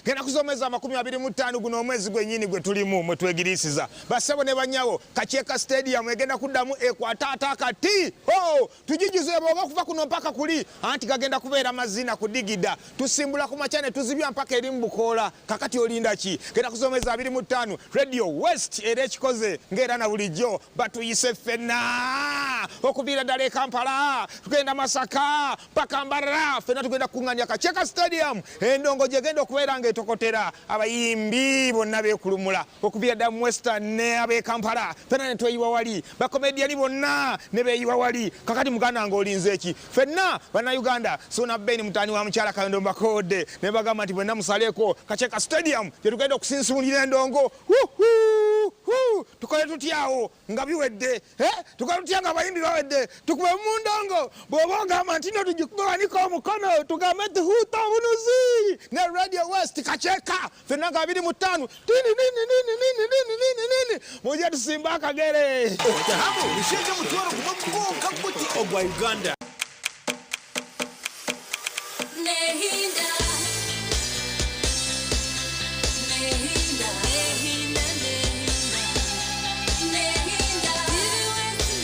ngenda kuza omwezi wa 25 guno omwezi gwenyini gwe tulimu mwe twegiriisiza bassebo ne bannyabo Kakyeka Stadium egenda kuddamu ekwate ate akati ho tugijuze bwoba okuva kuno mpaka kuli anti gagenda kubeera mazina kudigida tusimbula ku makya ne tuzibya mpaka eri mu bukoola kakati olinda ki genda kuza omwezi 25 Radio West era ekikoze ng'era na bulijjo batuyise ffenna okuviira ddala e Kampala tugenda Masaka mpaka Mbarara ffenna tugenda kukunganya Kakyeka Stadium endongo gyegenda okubeera ng'etokotera abayimbi bonna beekulumula okuviira ddala mu Western ne ab'e Kampala ffenna ne tweyiwa wali bakomediyani bonna ne beeyiwa wali kakati muganda wange olinze ki ffenna Bannayuganda Ssuuna Ben mutaani wa mukyala Kayondo mbakoodde ne bagamba nti bwenna musaleeko Kakyeka Stadium gye tugenda okusinsunulira endongo. Huhu! Tukole tutya awo nga biwedde? Eh, tukole tutya nga abayimbi bawedde? Tukube mu ndongo. Bw'oba ogamba nti no tugikube, wanika omukono tugambe nti huuta obunuzi ne Radio West Kakyeka ffenna nga 25 nini nini nini nini nini nini nini, mujje tusimbe akagere. Otahamu rushenje omutwaro gumwe gwonka guti ogwa Uganda. Nehinda, nehinda, nehinda, nehinda, nehinda,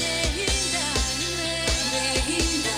nehinda, nehinda.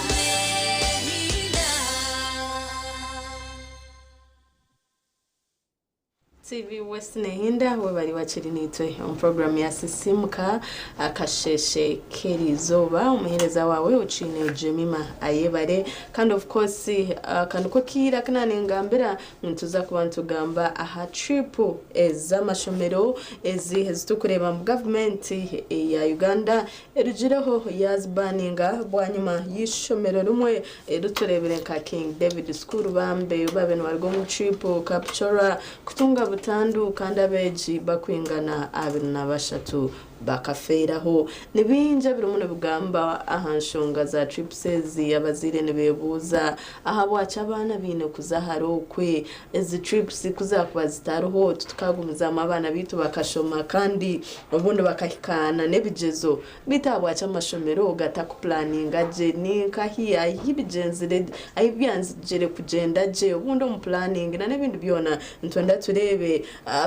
TV West Nehinda we bari bakiri nitwe omu program ya Sisimuka akasheshe k'erizooba. Omuheereza wawe Okiine Jemima Ayebare, kandi of course akantu ko kiira kinanengambira nituza kuba nitugamba aha trip ez'amashomero ezi ezitukureeba mu gavumenti ya Uganda erugireho yazibaninga bwanyima y'ishomero rimwe eritureebire nka King David School bambe babe nibaruga omu trip Kapchorwa kutunga butandu, kandi abeegi bakwingana 23 bakafeeraho. Ni bingi ebirimu nibigamba aha nshonga za trips ezi. Abazaire nibebuuza ahabwaki abaana baine kuza ahari okwe. Ezi trips kuzakuba zitariho, tukagumizamu abaana baitu bakashoma kandi obundi bakahikaana n'ebigyezo, beitu ahabwaki amashomero gatakupulaninga gye? Ninkahi ahi bigyenzire, ahi byanzigire kugyenda gye obundi omu planning na n'ebindi byona? Nitwenda tureebe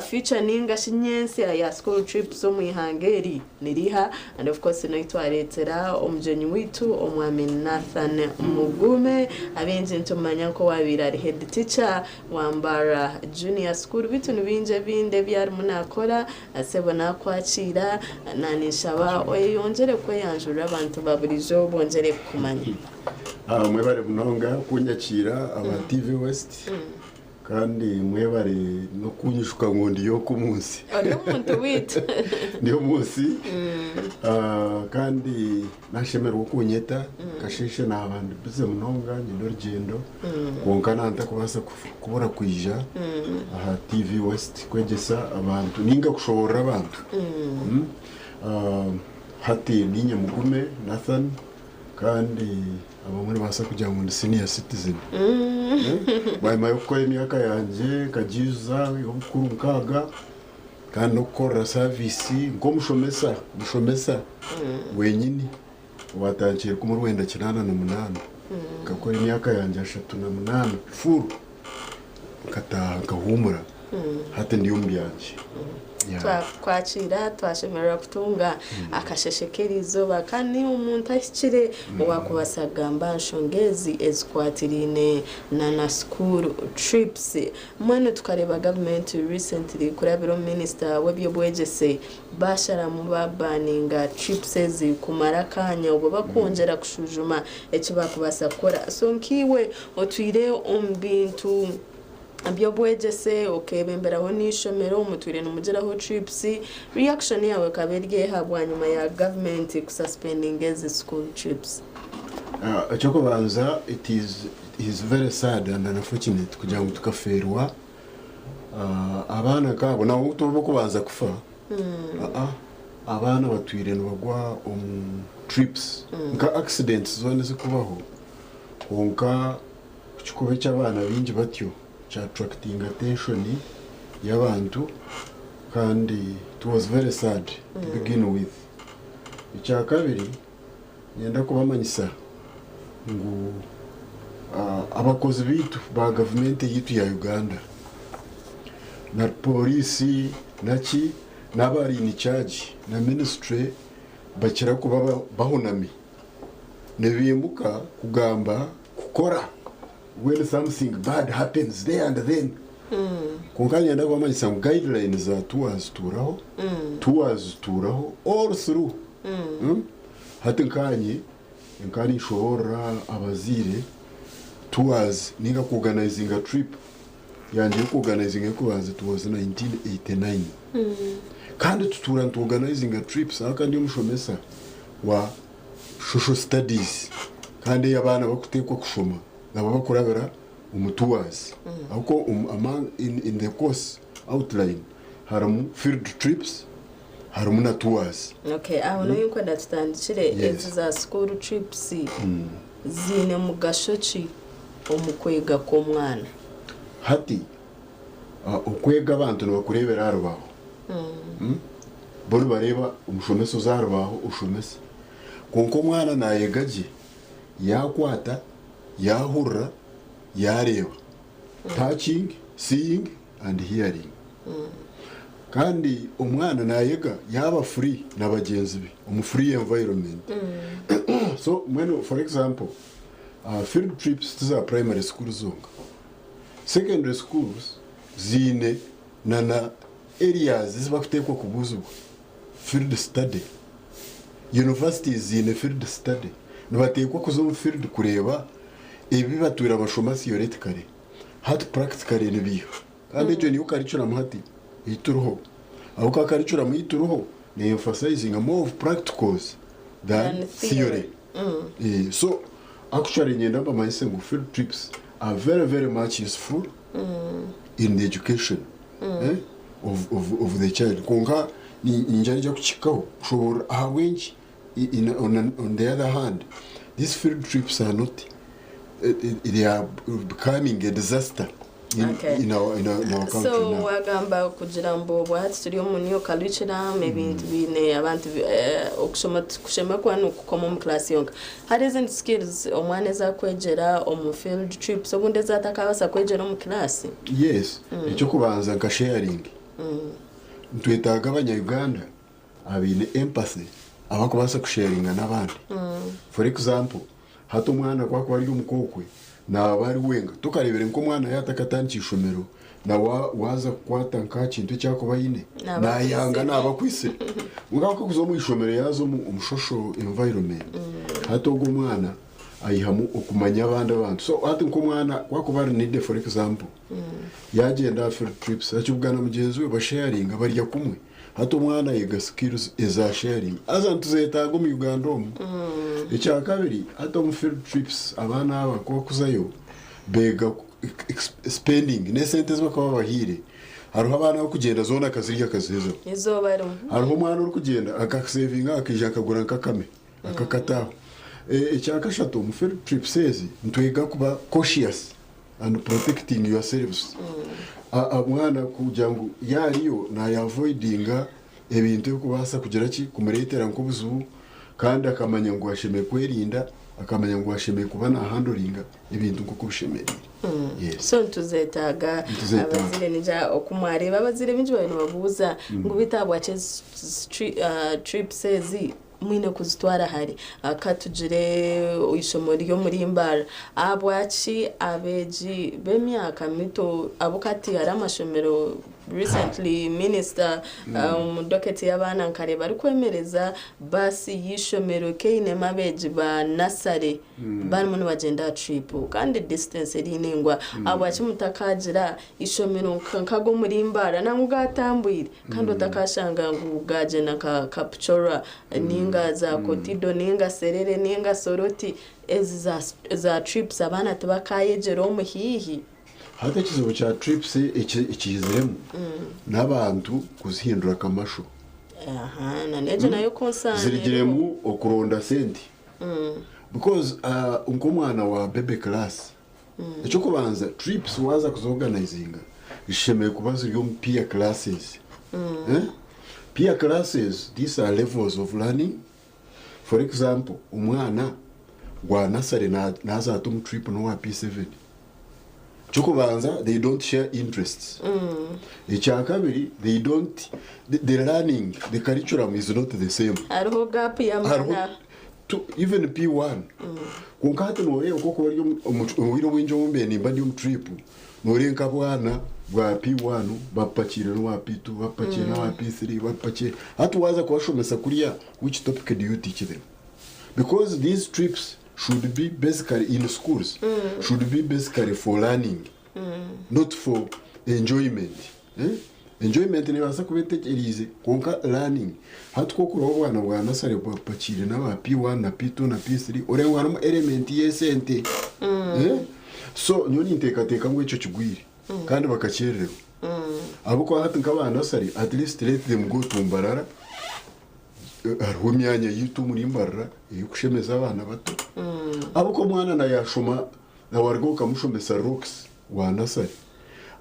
future ninga shi nyentsya ya school trips omu ihanga eri niriha. And of course noitwareetera omugyenyi waitu, omwami Nathan Mugume. Abingi nitumanya nk'owabaire ari head teacher wa Mbara Junior School, bitu ni bingi ebindi ebi arimu nakora. Sebo, nakwakira, naninshaba oyeyongyere kweyanjurira abantu ba burijo bongere kukumanya. Ah, mwebare munonga kunyakiira aba TV West, kandi mwebare no kunyishuka ngo ndiyo ku munsi. Ori omuntu waitu. Ndiyo munsi. Ah, kandi nashemerwa kunyeta kasheshe n'abantu bize munonga, nyine orugendo, kwonka nantakubaasa kubura kwija aha TV West kwegyesa abantu ninga kushoborera abantu. Ah, hati ninye Mugume Nathan, kandi abamwe nibaasa kugira ngu ndi senior citizen bwanyuma y'okukora emyaka yangye nkagiizuza y'obukuru 60, kandi n'okukorera service nk'omushomesa, mushomesa wenyini owatandikire kumwe 1988, nkakora emyaka yangye 38 full, nkataaha nkahumura. Hati ndi omu byangye. Yeah. Twakwakira, twashemererwa kutunga akasheshe k'erizooba, kandi omuntu ahikire owakubasa kugamba nshonga ezi ezikwatiriine na school trips. Mbwenu tukareba gavumenti recently kurabira omu minisita w'ebyobwegyese basharamu babaninga trips ezi kumara akanya, obwo bakwongyera kushujuma eki bakubaasa kukora. So nkiiwe otwire omu bintu by'obwegyese, okebemberaho n'ishomero, mutwire nimugiraho trips, reaction yawe ekaba eri eha bwanyima ya gavumenti kususpendinga ezi school trips? Ekyokubanza, it is very sad and unfortunate kugira ngu tukaferwa abaana nkabo. Nabo tuba kubanza kufa. Ah, ah, abaana batwire nibagwa omu trips nka accidents zoona zikubaho, kwonka kikuba eky'abaana bingi batyo kya attracting attention y'abantu, kandi it was very sad to begin with. Ekya kabiri, nyenda kubamanyisa ngu abakozi bitu ba gavumenti yitu ya Uganda na polisi naki n'abari in charge na ministry bakira kuba bahunami, nibimbuka kugamba kukora when something bad happens there and then. Konka nyenda kubamanyisa ngu guidelines za tours zituraho, tours zituraho all through. Hati nkanye nkani nshoborera abaziire tours ninga kuorganizinga trip yanje yokuorganizinga yokubanza, it was 1989, kandi tutura nituorganizinga trips aho, kandi omushomesa wa social studies, kandi abaana bakuteekwa kushoma nabo bakurabira omu tours, ahako in the course outline harimu field trips. Harimu na tours. Okay, aho niho nkwenda tutandikire Yes. ezi za school trips ziine mugasho ki omu kwega kw'omwana? Hati okwega abantu nibakureebera aha rubaaho. Bo nibareeba omushomesa oza aha rubaaho oshomesa. Kwonka omwana naayega gye yaakwata, yaahurira, yaareeba. Touching, seeing and hearing. Kandi omwana naayega yaaba free na bagyenzi be omu free environment. So mbwenu for example, field trips ti za primary school zonka. Secondary schools ziine na na areas ezi bakuteekwa kubuuzibwa, field study. Universities ziine field study. Nibateekwa kuza omu field kureeba ebi batwire bashoma theoretically hati practically nibiiha. Kandi egyo niyo curriculum hati ei turiho. Ahabw'okuba curriculum ei turiho ne emphasizinga more of practicals than Than theory. theory. So actually niinyenda mbamanyise ngu field trips are very very much useful in the education of, of, of the child. Kwonka ningyangya kukihikaho kushoboorora ahabw'enki in, on, on the other hand these field trips are not they are becoming a disaster in, Okay. in our country So now. wagamba kugira ngu obwo hati turi omu new curriculum ebintu biine abantu okushoma kushoma kuba nikukoma omu class yonka. Hariho ezindi skills omwana ezi akwegyera omu field trips obundi ezi atakabaasa kwegyera omu class? Yes, ekyokubanza nka sharing. Nitwetaaga abanya-Uganda abaine empathy abakubaasa kusharinga n'abandi. For example, hati omwana ku akuba ari omuka okwe naaba ari wenka, tokareebire nk'omwana yaaba atakatandikire ishomero na waaza kukwata nk'aha kintu eki akuba aine, Naaba naayanga akwitsire. naaba akwitsire. Kwonka ku arikuza omu ishomero yaaza omu social environment, hati ogwo omwana aihamu okumanya abandi abantu. So hati nk'omwana ku akuba ari needy for example, yaagyenda aha field trips akibugana mugyenzi we basharinga barya kumwe. Hati omwana ayega skills eza sharing. Haza nituzetaaga omu Uganda omu. Ekyakabiri, hati omu field trips abaana aba ku bakuzayo beega spending n'esente ezi bakaba babahaire. Hariho abaana abakugyenda zoona akazirya akazihezaho. Eizooba rimwe. Hariho omwana orikugyenda akasevinga akaija akagura nk'akame akakataho. Ekyakashatu, omu field trips ezi nitwega kuba cautious and protecting yourselves. Omwana kugira ngu yaariyo naayavoidinga ebintu ebikubaasa kugira ki kumureetera nk'obuzibu kandi akamanya ngu ashemereire kwerinda, akamanya ngu ashemereire kuba naahandoringa ebintu nk'oku bishemereire. Yes. So nituzetaaga. Nituzetaaga. Abazaire ningira oku mwareeba abazaire baingi bariyo nibabuuza ngu beitu ahabwaki ezi trips ezi mwine kuzitwara hare? Ka tugire eishomo ry'omuri Mbarara, ahabwaki abeegi b'emyaka mito abu hati hariho amashomero recently minisita omu docket y'abaana nkareeba arikwemereza baasi y'eishomero ekeinemu abeegi ba nasare barimu nibagyenda aha trip kandi distance eri ndaingwa. Ahabwaki mutakagira eishomero nk'ag'omuri Mbarara nangwa gatambwire kandi otakashanga ngu gagyenda nka Kapchorwa ninga za Kotido ninga Serere ninga Soroti, ezi za trips abaana tibakayegyera omu haihi? Hati ekizibu kya trips ekihiziremu n'abantu kuzihindura akamasho. Aha, na n'egyo nayo concern. Zirigiremu okuronda sente because nk'omwana wa baby class, ekyokubanza trips waaza kuziorganizinga zishemereire kuba ziri omu peer classes. Eh? Peer classes, these are levels of learning. For example, omwana gwa nursery naza ata omu trip n'owa P7, kyokubanza they don't share interests. Ekyakabiri, they don't the learning, the curriculum is not the same. Hariho gap Hariho y'amaana. Even P1. Kwonka hati noreeba nk'okuba ori obwire obwingi obu mbaire nimba ndi omu trip, noreeba nk'abwana bwa P1 bapakiire n'owa P2, bapakiire n'owa P3 bapakiire. Hati waaza kubashomesa kuriya, which topic do you teach them? Because these trips should be basically in schools, should be basically for learning, not for enjoyment. Eh? Enjoyment nebaasa kuba etegyereize, kwonka learning, hati kwokureeba obwana bwa nasare bwapakiire n'aba P1 na P2 na P3, oreeba ngu harimu element y'esente. Eh? So nyowe ninteekateeka ngu ekyo kigwire kandi bakakyerererwa ahabw'okuba hati nk'aba nasare, at least let them go to Mbarara. Hariho emyanya yaitu omuri Mbarara ey'okushemeza abaana bato. Ahabw'okuba omwana na yaashoma na waruga okamushomesa rocks wa nasari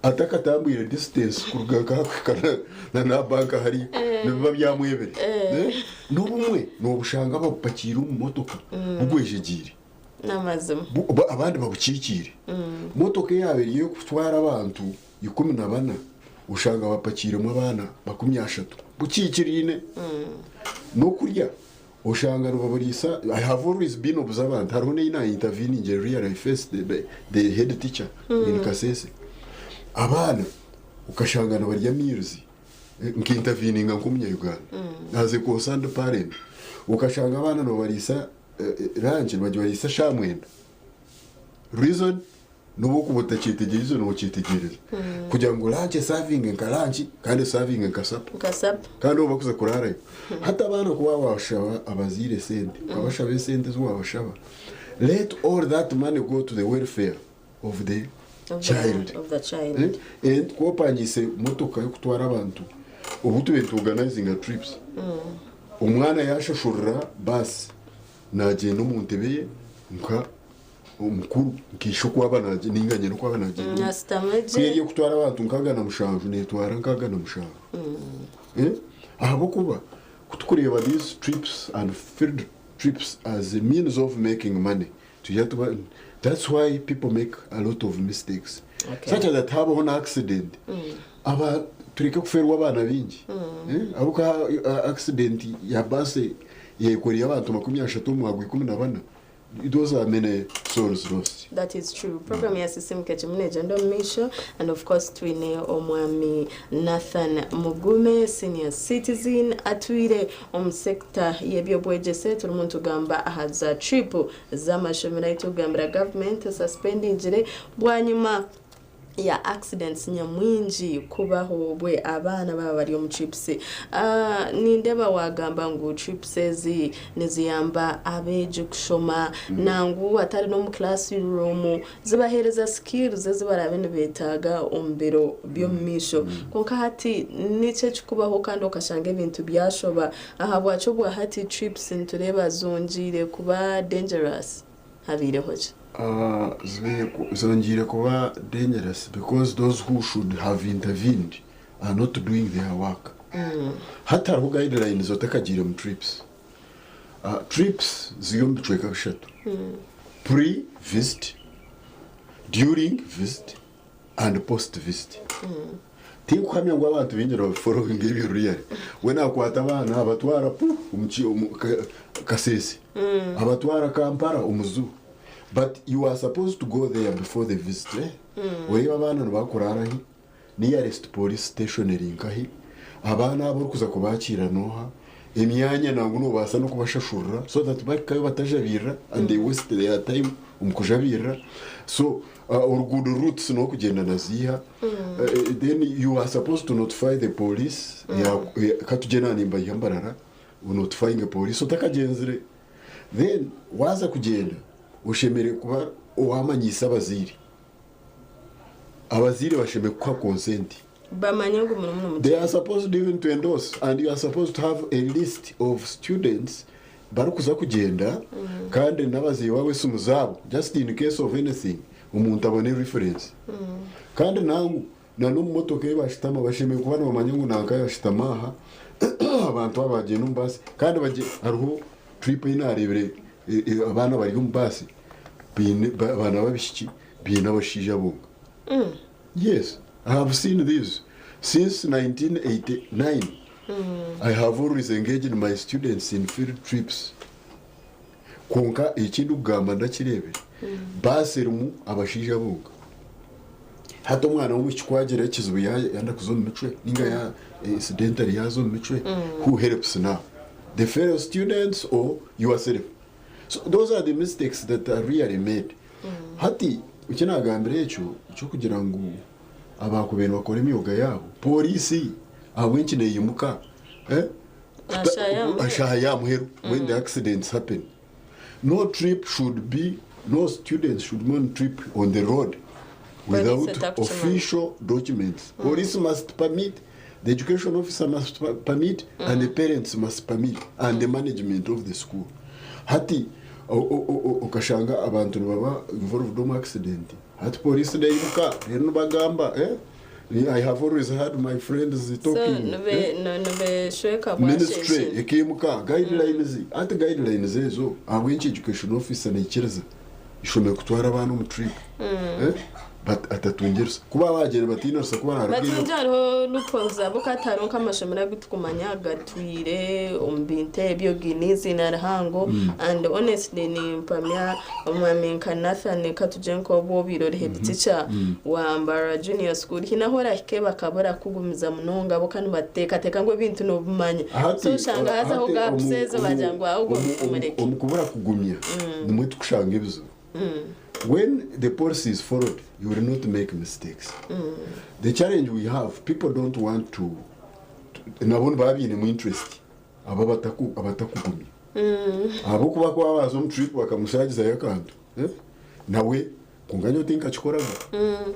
atakatambwire distance kuruga nkaha kuhika na n'aha banka hariya nibiba byamwebire. N'obumwe noobushanga babupakiire omu motoka bugwejegyeire. N'amazima. Abandi babukiikiire. Motoka eyaaba eri ey'okutwara abantu 14 oshanga bapakiiremu abaana 30 bukiikiriine. N'okurya oshanga nibaburiisa I have always been observant hariho n'ei na interveningire really I faced the, the head teacher in Kasese. Abaana okashanga nibarya meals nka interveninga nk'omunya Uganda as a concerned parent okashanga abaana nibabariisa lunch nibagibariisa shaaha mwenda reason N'obu okuba otakyetegyerize nokyetegyereza kugira ngu lunch esavinge nka lunch kandi esavinge nka supper Nka supper. kandi obu bakuza kuraarayo. Hati abaana ku waaba washaba abazaire esente, okabashaba esente ezi waabashaba, let all that money go to the welfare of the Of the, child. of the child. Eh, and ku opangiise motoka y'okutwara abantu, obu tube nituorganizinga trips, omwana yaashashurira baasi, naagyenda omu ntebe ye nka omukuru nka ishe oku aba nagyenda ninga nyina oku aba nagyenda. Nasitama Ku gye. eri ekutwara abantu nkaga na mushanju netwara nkaga na mushanju. Eh? Ahabw'okuba ku tukureeba these trips and field trips as a means of making money tugira tuba that's why people make a lot of mistakes Okay. such that habaho na accident aba tureke kuferwa abaana baingi. Eh? Ahabw'okuba accident ya bus yekorire abantu 30 omu mwagwa 14. Those are many souls lost. That is true. Program ya Sisimuka Ekimwe negyenda omu maisho and of course twine omwami Nathan Mugume senior citizen atwire omu sector y'ebyobwegyese turimu nitugamba aha za trip z'amashomero ahu turikugambira government esuspendingire bwanyima ya accidents nyamwingi kubaho obwe abaana baba bari omu trips. Nindeeba wagamba ngu trips ezi niziyamba abeegi kushoma nangu atari n'omu classroom zibaheereza skills ezi baraabe nibetaaga omu biro by'omu maisho. Kwonka hati niki ekikubaho kandi okashanga ebintu byashoba ahabwaki obwahati trips nitureeba zongyeire kuba dangerous? Habaireho ki? Zongyeire kuba dangerous because those who should have intervened are not doing their work. Hati hariho guidelines otakagiire mu trips. Trips ziri omu bicweka bishatu, pre visit, during visit and post visit. Tinkuhamya ngu abantu baingi nibabifollowinga ebyo really. We nakwata abaana abatwara pu omu Kasese, abatwara Kampala omu zoo. But you are supposed to go there before the visit eh? Oreebe abaana nibakuraara hi, nearest police station eri nkahi, abaana abu orikuza kubakiira nooha, emyanya nangwa nobaasa n'okubashashurira so that bahikayo batajabirira and they waste their time omu kujabirira. So oruguudo routes n'okugyenda naziiha, then you are supposed to notify the police, katugye naaba nimbayiha Mbarara, onotifyinge police otakagyenzire. Then waaza kugyenda oshemereire kuba owamanyiisa abazaire. Abazaire bashemereire kukuha consent. Bamanye ngu murimu nimugyenda. They are supposed even to endorse and you are supposed to have a list of students barikuza kugyenda kandi n'abazaire baabo esimu zaabo just in case of anything omuntu abone reference. Kandi nangu na n'omu motoka ei bashutama bashemereire kuba nibamanya ngu nanka yashutama aha abantu aba bagyenda omu baasi kandi bagye hariho trip ei naareebire abaana bari omu baasi baine abaana b'abaishiki baine abashaija bonka. Yes, I have seen this since 1989. I have always engaged my students in field trips. Kwonka eki ndikugamba ndakireebire, baasi erimu abashaija bonka. Hati omwana w'omwishiki ku agira ekizibu yayenda kuza omu micwe ninga ya incidentally yaaza omu micwe, who helps now? The fellow students or yourself? So those are the mistakes that are really made. Hati eki nagambire ekyo eky'okugira ngu abaakubaire nibakora emyoga yaabo, pooriisi ahabw'enki neeyimuka eh? Ashaaha ya muheru when the accidents happen. No trip should be, no students should be on trip on the road without official documents. Police must permit. The education officer must permit and the parents must permit and the management of the school. Hati okashanga abantu nibaba involved omu accident. Hati police neyiruka rero nibagamba eh? I have always heard my friends So talking. eh? nibeshweka Ministry bwasheshe. ekimuka guidelines, ati guidelines ezo ahabw'enki education officer naikiriza ishomero kutwara abaana omu trip eh? But atatungirisa kuba bagyere batiine rusa kuba Batungi narugayo. hariho loopholes abo kati hariho nk'amashomero agu tukumanya gatwire omu bintu ebyo giine eiziina rihango. And honestly nimpamya omwami nka Nathan, katugye nk'obu obaire ori head teacher wa Mbarara Junior School, hiine ahu orahike bakabura kugumiza munonga bo kandi bateekateeka ngu ebintu noobimanya, so oshanga hazaho gaps ezo bagira ngu ahubwo mureke. Omu kubura kugumya nimwe tukushanga ebizibu. When the policy is followed, you will not make mistakes. The challenge we have, people don't want to, nabo nibaba bainemu interest abo abatakugumya ahabwokuba kuba baza omu trip bakamushagizayo akantu, eh? Nawe kwonka nyowe tinkakikoraga.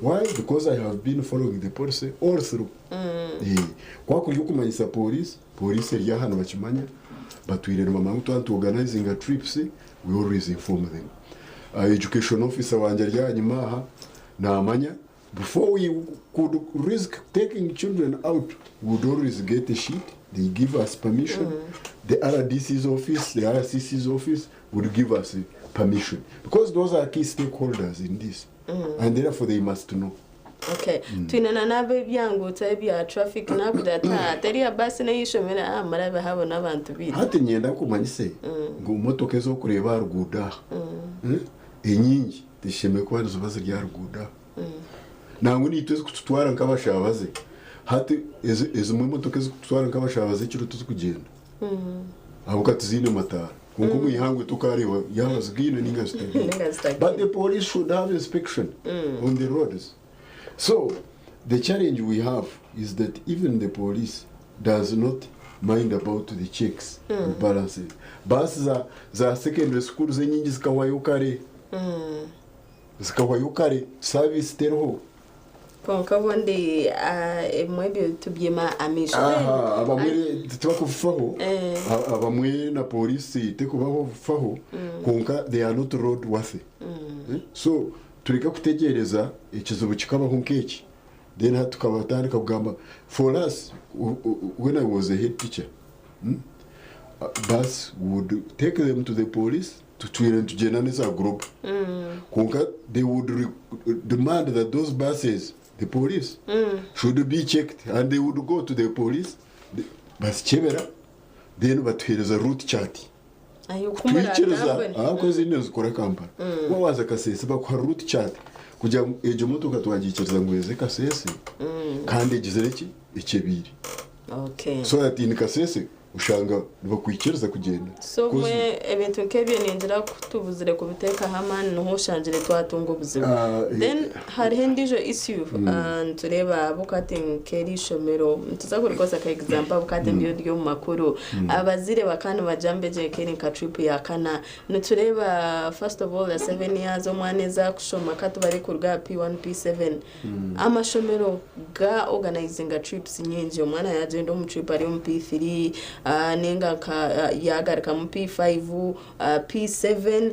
Why? Because I have been following the policy all through. Eh, kwakuri okumanyisa police, police eri aha nibakimanya, batwire nibamanya ngu twaba nituorganizinga trips, we always inform them. Education officer wangye ari ahanyima aha naamanya before we could risk taking children out, we would always get a sheet, they give us permission. The RDC's office, the RCC's office would give us permission because those are key stakeholders in this and therefore they must know. Okay. Twine na n'ab'ebyangutsa ebya traffic nakugira ati atari ya basi n'ey'ishomero aha murabe habo n'abantu bitu. Hati nyenda kumanyise ngu motoka ez'okureeba aha ruguudo aha, enyingi tizishemereire kuba niziba ziri aha ruguudo aha. Nangwa naitwe ezikututwara nk'abashabaze, hati ezimwe emotoka ezikututwara nk'abashabaze ekiro tizikugyenda ahabw'okuba tiziine mataara, kwonka omu ihangwe tokareeba yaaba zigaine ninga zitagaine. Ninga zitagaine. But the police should have inspection on the roads. So the challenge we have is that even the police does not mind about the checks and balances. Baasi za secondary schools enyingi zikahwayo kare, zikahwayo kare, service teriho. Kwonka obundi ebimwe ebyo tubyema amaisho. Aha, abamwe tibakufaho. Abamwe na polisi tekubafaho, kwonka they are not road worthy. Eh? So tureke kutegereza ekizibu kikabaho nk'eki, then hati tukabatandika kugamba. For us, when I was a head teacher, bus would take them to the police, tutwire nitugyenda neza group, kwonka they would demand that those buses, the police should be checked, and they would go to the police, bazikyebera, then batuhereza route chart. Twikiriza ahabwo ezindi nizikora Kampala. Kuba waza Kasese bakuha route chart kugira ngu egyo motoka twagikiriza ngu eze Kasese kandi egizire ki ekyebiire, so that in Kasese ushanga nibakwikiriza kugyenda. So mwe ebintu nk'ebyo ningira kutubuzire kubiteekaho amaani, niho oshangire twatunga obuzibu. Then hariho endiijo issue. Nitureeba abukati nk'eri ishomero nituza kurikoza ka example, abukati mbyo ryo omu makuru. Abazaire bakaba nibagira mbegye nk'eri nka trip ya kana, nitureeba first of all the 7 years omwana eza kushoma, katubare kuruga aha P1 P7, amashomero ga organizinga trips nyingi. Omwana yagyenda omu trip ari omu P3, ninga nka yagaruka mu P5, P7.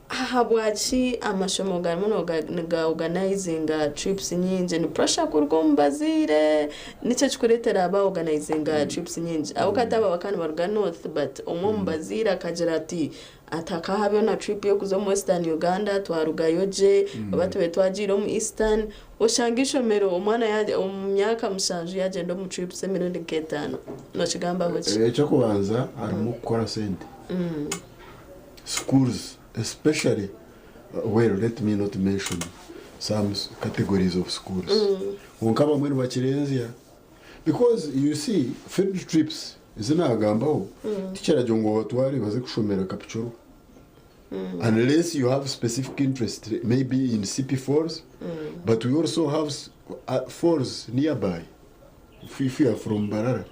Ahabwaki amashomero garimu niga organizinga trips nyingi? Ni pressure kuruga omu bazaire? Nikyo kikureetera aba organizinga trips nyingi? Abo kati aba bakaba nibaruga north, but omwe omu bazaire akagira ati atakahabeho na trip yokuza omu Western Uganda, twarugayo gye oba tube twagiire omu Eastern. Oshanga ishomero omwana omu myaka 7 yagyenda omu trips emirundi nk'etaano. Nokigambaho ki? Ekyokubanza harimu kukora sente. Schools especially, well, let me not mention some categories of schools, kwonka abamwe nibakirenzya because you see field trips ezi nagambaho, tikiragiro ngu obatware baze kushomera Kapchorwa unless you have specific interest maybe in Sipi Falls. But we also have falls nearby if you are from Mbarara.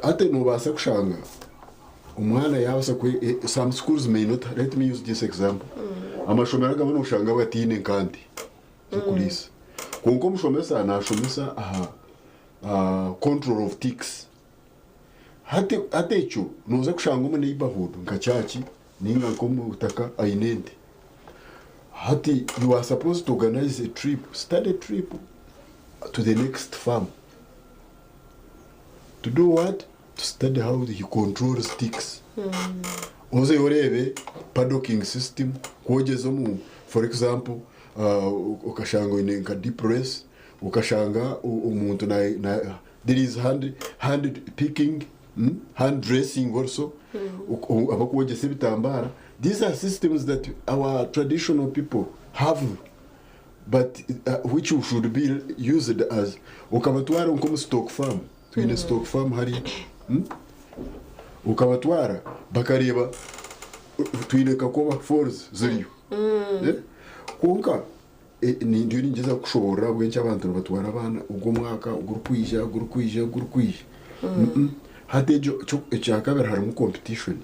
Ate nobaasa kushanga omwana yabasa some schools may not, let me use this example, amashomero agamwe noshanga batiine nkanti zokuriisa, kwonka omushomesa nashomesa aha Control of ticks. Hati hati ekyo nooza kushanga omu neighbourhood nka kyaki ninga nk'omu butaka aine ente. Hati you are supposed to organize a trip, study trip to the next farm. To do what? To study how he controls ticks. Ozeyo oreebe paddocking system, ku ogyeza omu for example okashanga oine nka deep race, okashanga omuntu na na there is hand hand picking, hand dressing also, abakwogyesa ebitambara. These are systems that our traditional people have but which should be used as okabatwara nk'omu stock farm, twine stock farm hariya, Okabatwara bakareeba twine Kakoba Falls ziriyo. Eh? Kwonka eh, ni- ndiyo ningyezaho kushoboorora ahabw'enki abantu nibatwara abaana ogu omwaka ogurikwija ogurikwija ogurikwija. Mm-mm. Hati egyo kyo- ekyakabiri harimu competition.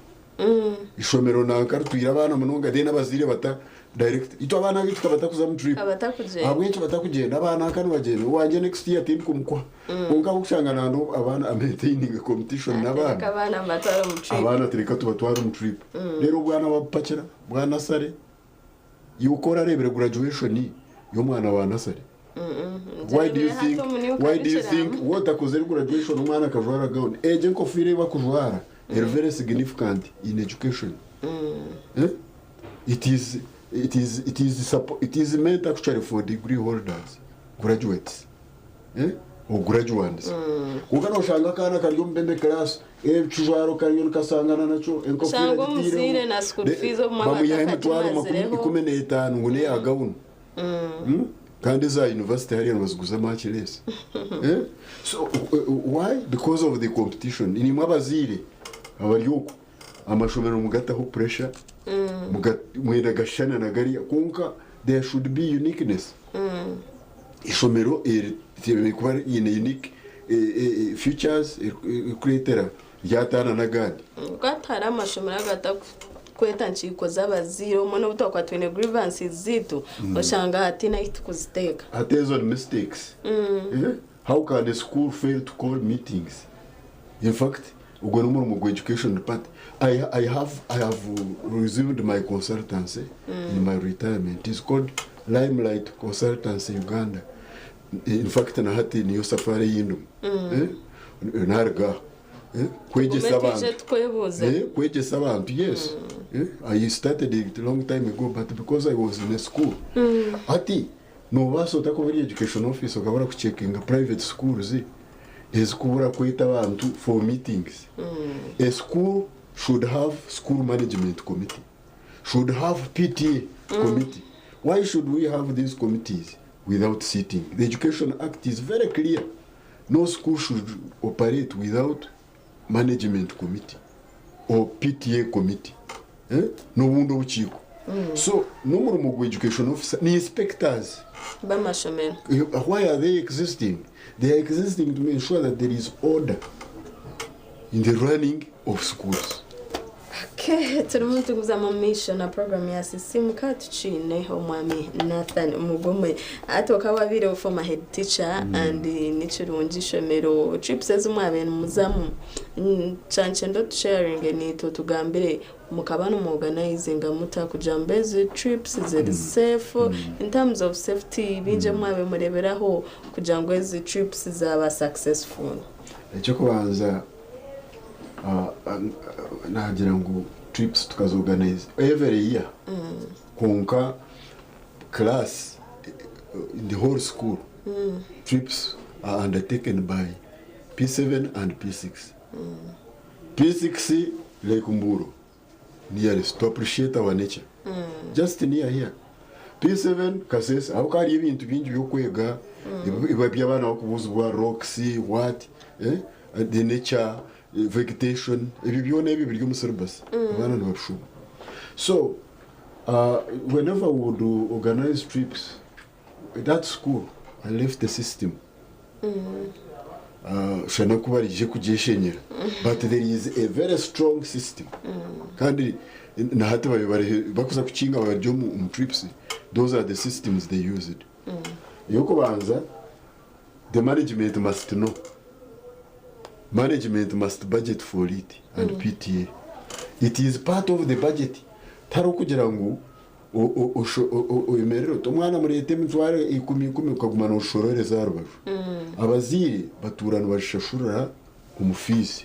Ishomero nanka ritwire abaana munonga then abazaire bata direct itwe abaana baitu kabatakuza omu trip. Abatakugenda. Ahabw'enki batakugyenda abaana nka nibagyenda owangye next year tindikumukuha. Kwonka ahabw'okushanga nandi abaana amaintaining competition n'abaana. Reka abaana mbatware omu trip. Abaana ati reka tubatware omu trip. Reero obwana babupakira bwa nasare. Iwe ku orareebire graduation y'omwana wa nasare? Why do you think why do you think waaba otakozire graduation omwana akajwara gown egyo enkofiira ei bakujwara eri very significant in education. Eh? It is it is it is it is meant actually for degree holders, graduates. Eh? Or graduands. Kwonka noshanga akaana kari omu baby class ekijwaro kariyo nikasangana nakyo enkofiira Shanga omuzaire agitiireho na school fees obumwe bamwihaho emitwaro makumi abatakagimazireho. 15 ngu neya gawuni. Kandi eza university hariya nibaziguza much less. Eh? So why? Because of the competition. Nimwe abazaire abari okwo amashomero mugataho pressure mwenda gashushana na gariya kwonka there should be uniqueness. Ishomero eri ritemereire kuba riine unique features erikureetera ryataana n'agandi. Kwata hariho amashomero agatakweta nkiiko z'abazaire obumwe n'obu twakuba twine grievances zaitu oshanga hataine ahu turikuziteeka. Hati ezo ni mistakes. How can a school fail to call meetings? In fact, ogwo n'omurimo gwa education department. I, I have, I have resumed my consultancy in my retirement. It's called Limelight Consultancy Uganda. In fact, na hati niyo safari ei ndimu. Eh? Naruga aha. Eh? Kwegyesa Tugume twije abantu. tukwebuuze. Eh, kwegyesa abantu, yes. Eh? I started it long time ago, but because I was in a school. Hati, noobaasa ota kuba ori education officer okabura kucheckinga private schools ezikubura kweta abantu for meetings. A school should have school management committee, should have PTA committee. Why should we have these committees without sitting? The Education Act is very clear. No school should operate without management committee or PTA committee. Eh? N'obundi obukiiko. So, n'omurimo gwa education officer ni inspectors. B'amashomero. Why are they existing? They are existing to ensure that there is order in the running of schools. Okay, turimu nituguzamu omu maisho na program ya Sisimuka tukiine omwami Nathan Mugume. Hati okaba wabaire former head teacher and nikirungi ishomero trips ezi mwabaire nimuzamu kyankyenda otusharinge naitwe otugambire mukaba nimuorganizinga muta kugira ngu ezi trips ziri safe in terms of safety bingi ebi mwabaire mureeberaho kugira ngu ezi trips zaaba successful. Eky'okubanza naagira ngu trips tukazi organize every year kwonka class in the whole school trips are undertaken by P7 and P6. P6 Lake Mburo nearest to appreciate our nature. Just near here. P7 Kasese aho hariyo ebintu bingi by'okwega eby'abaana bakubuuzibwa rocks what the nature vegetation ebyo byona ebyo biri omu syllabus abaana nibabishoma. So whenever we would organize trips that school I left the system shana kuba rije kugyeshenyera but there is a very strong system kandi na hati bakuza kukinga bari omu trips those are the systems they used. Ey'okubanza The management must know. Management must budget for it and PTA. It is part of the budget. Tari kugira ngu oyemerere oti omwana mureete emitwaro ikumi ikumi ukaguma noshororeza aha rubaju. Abazaire batuura nibashashurira omu fees.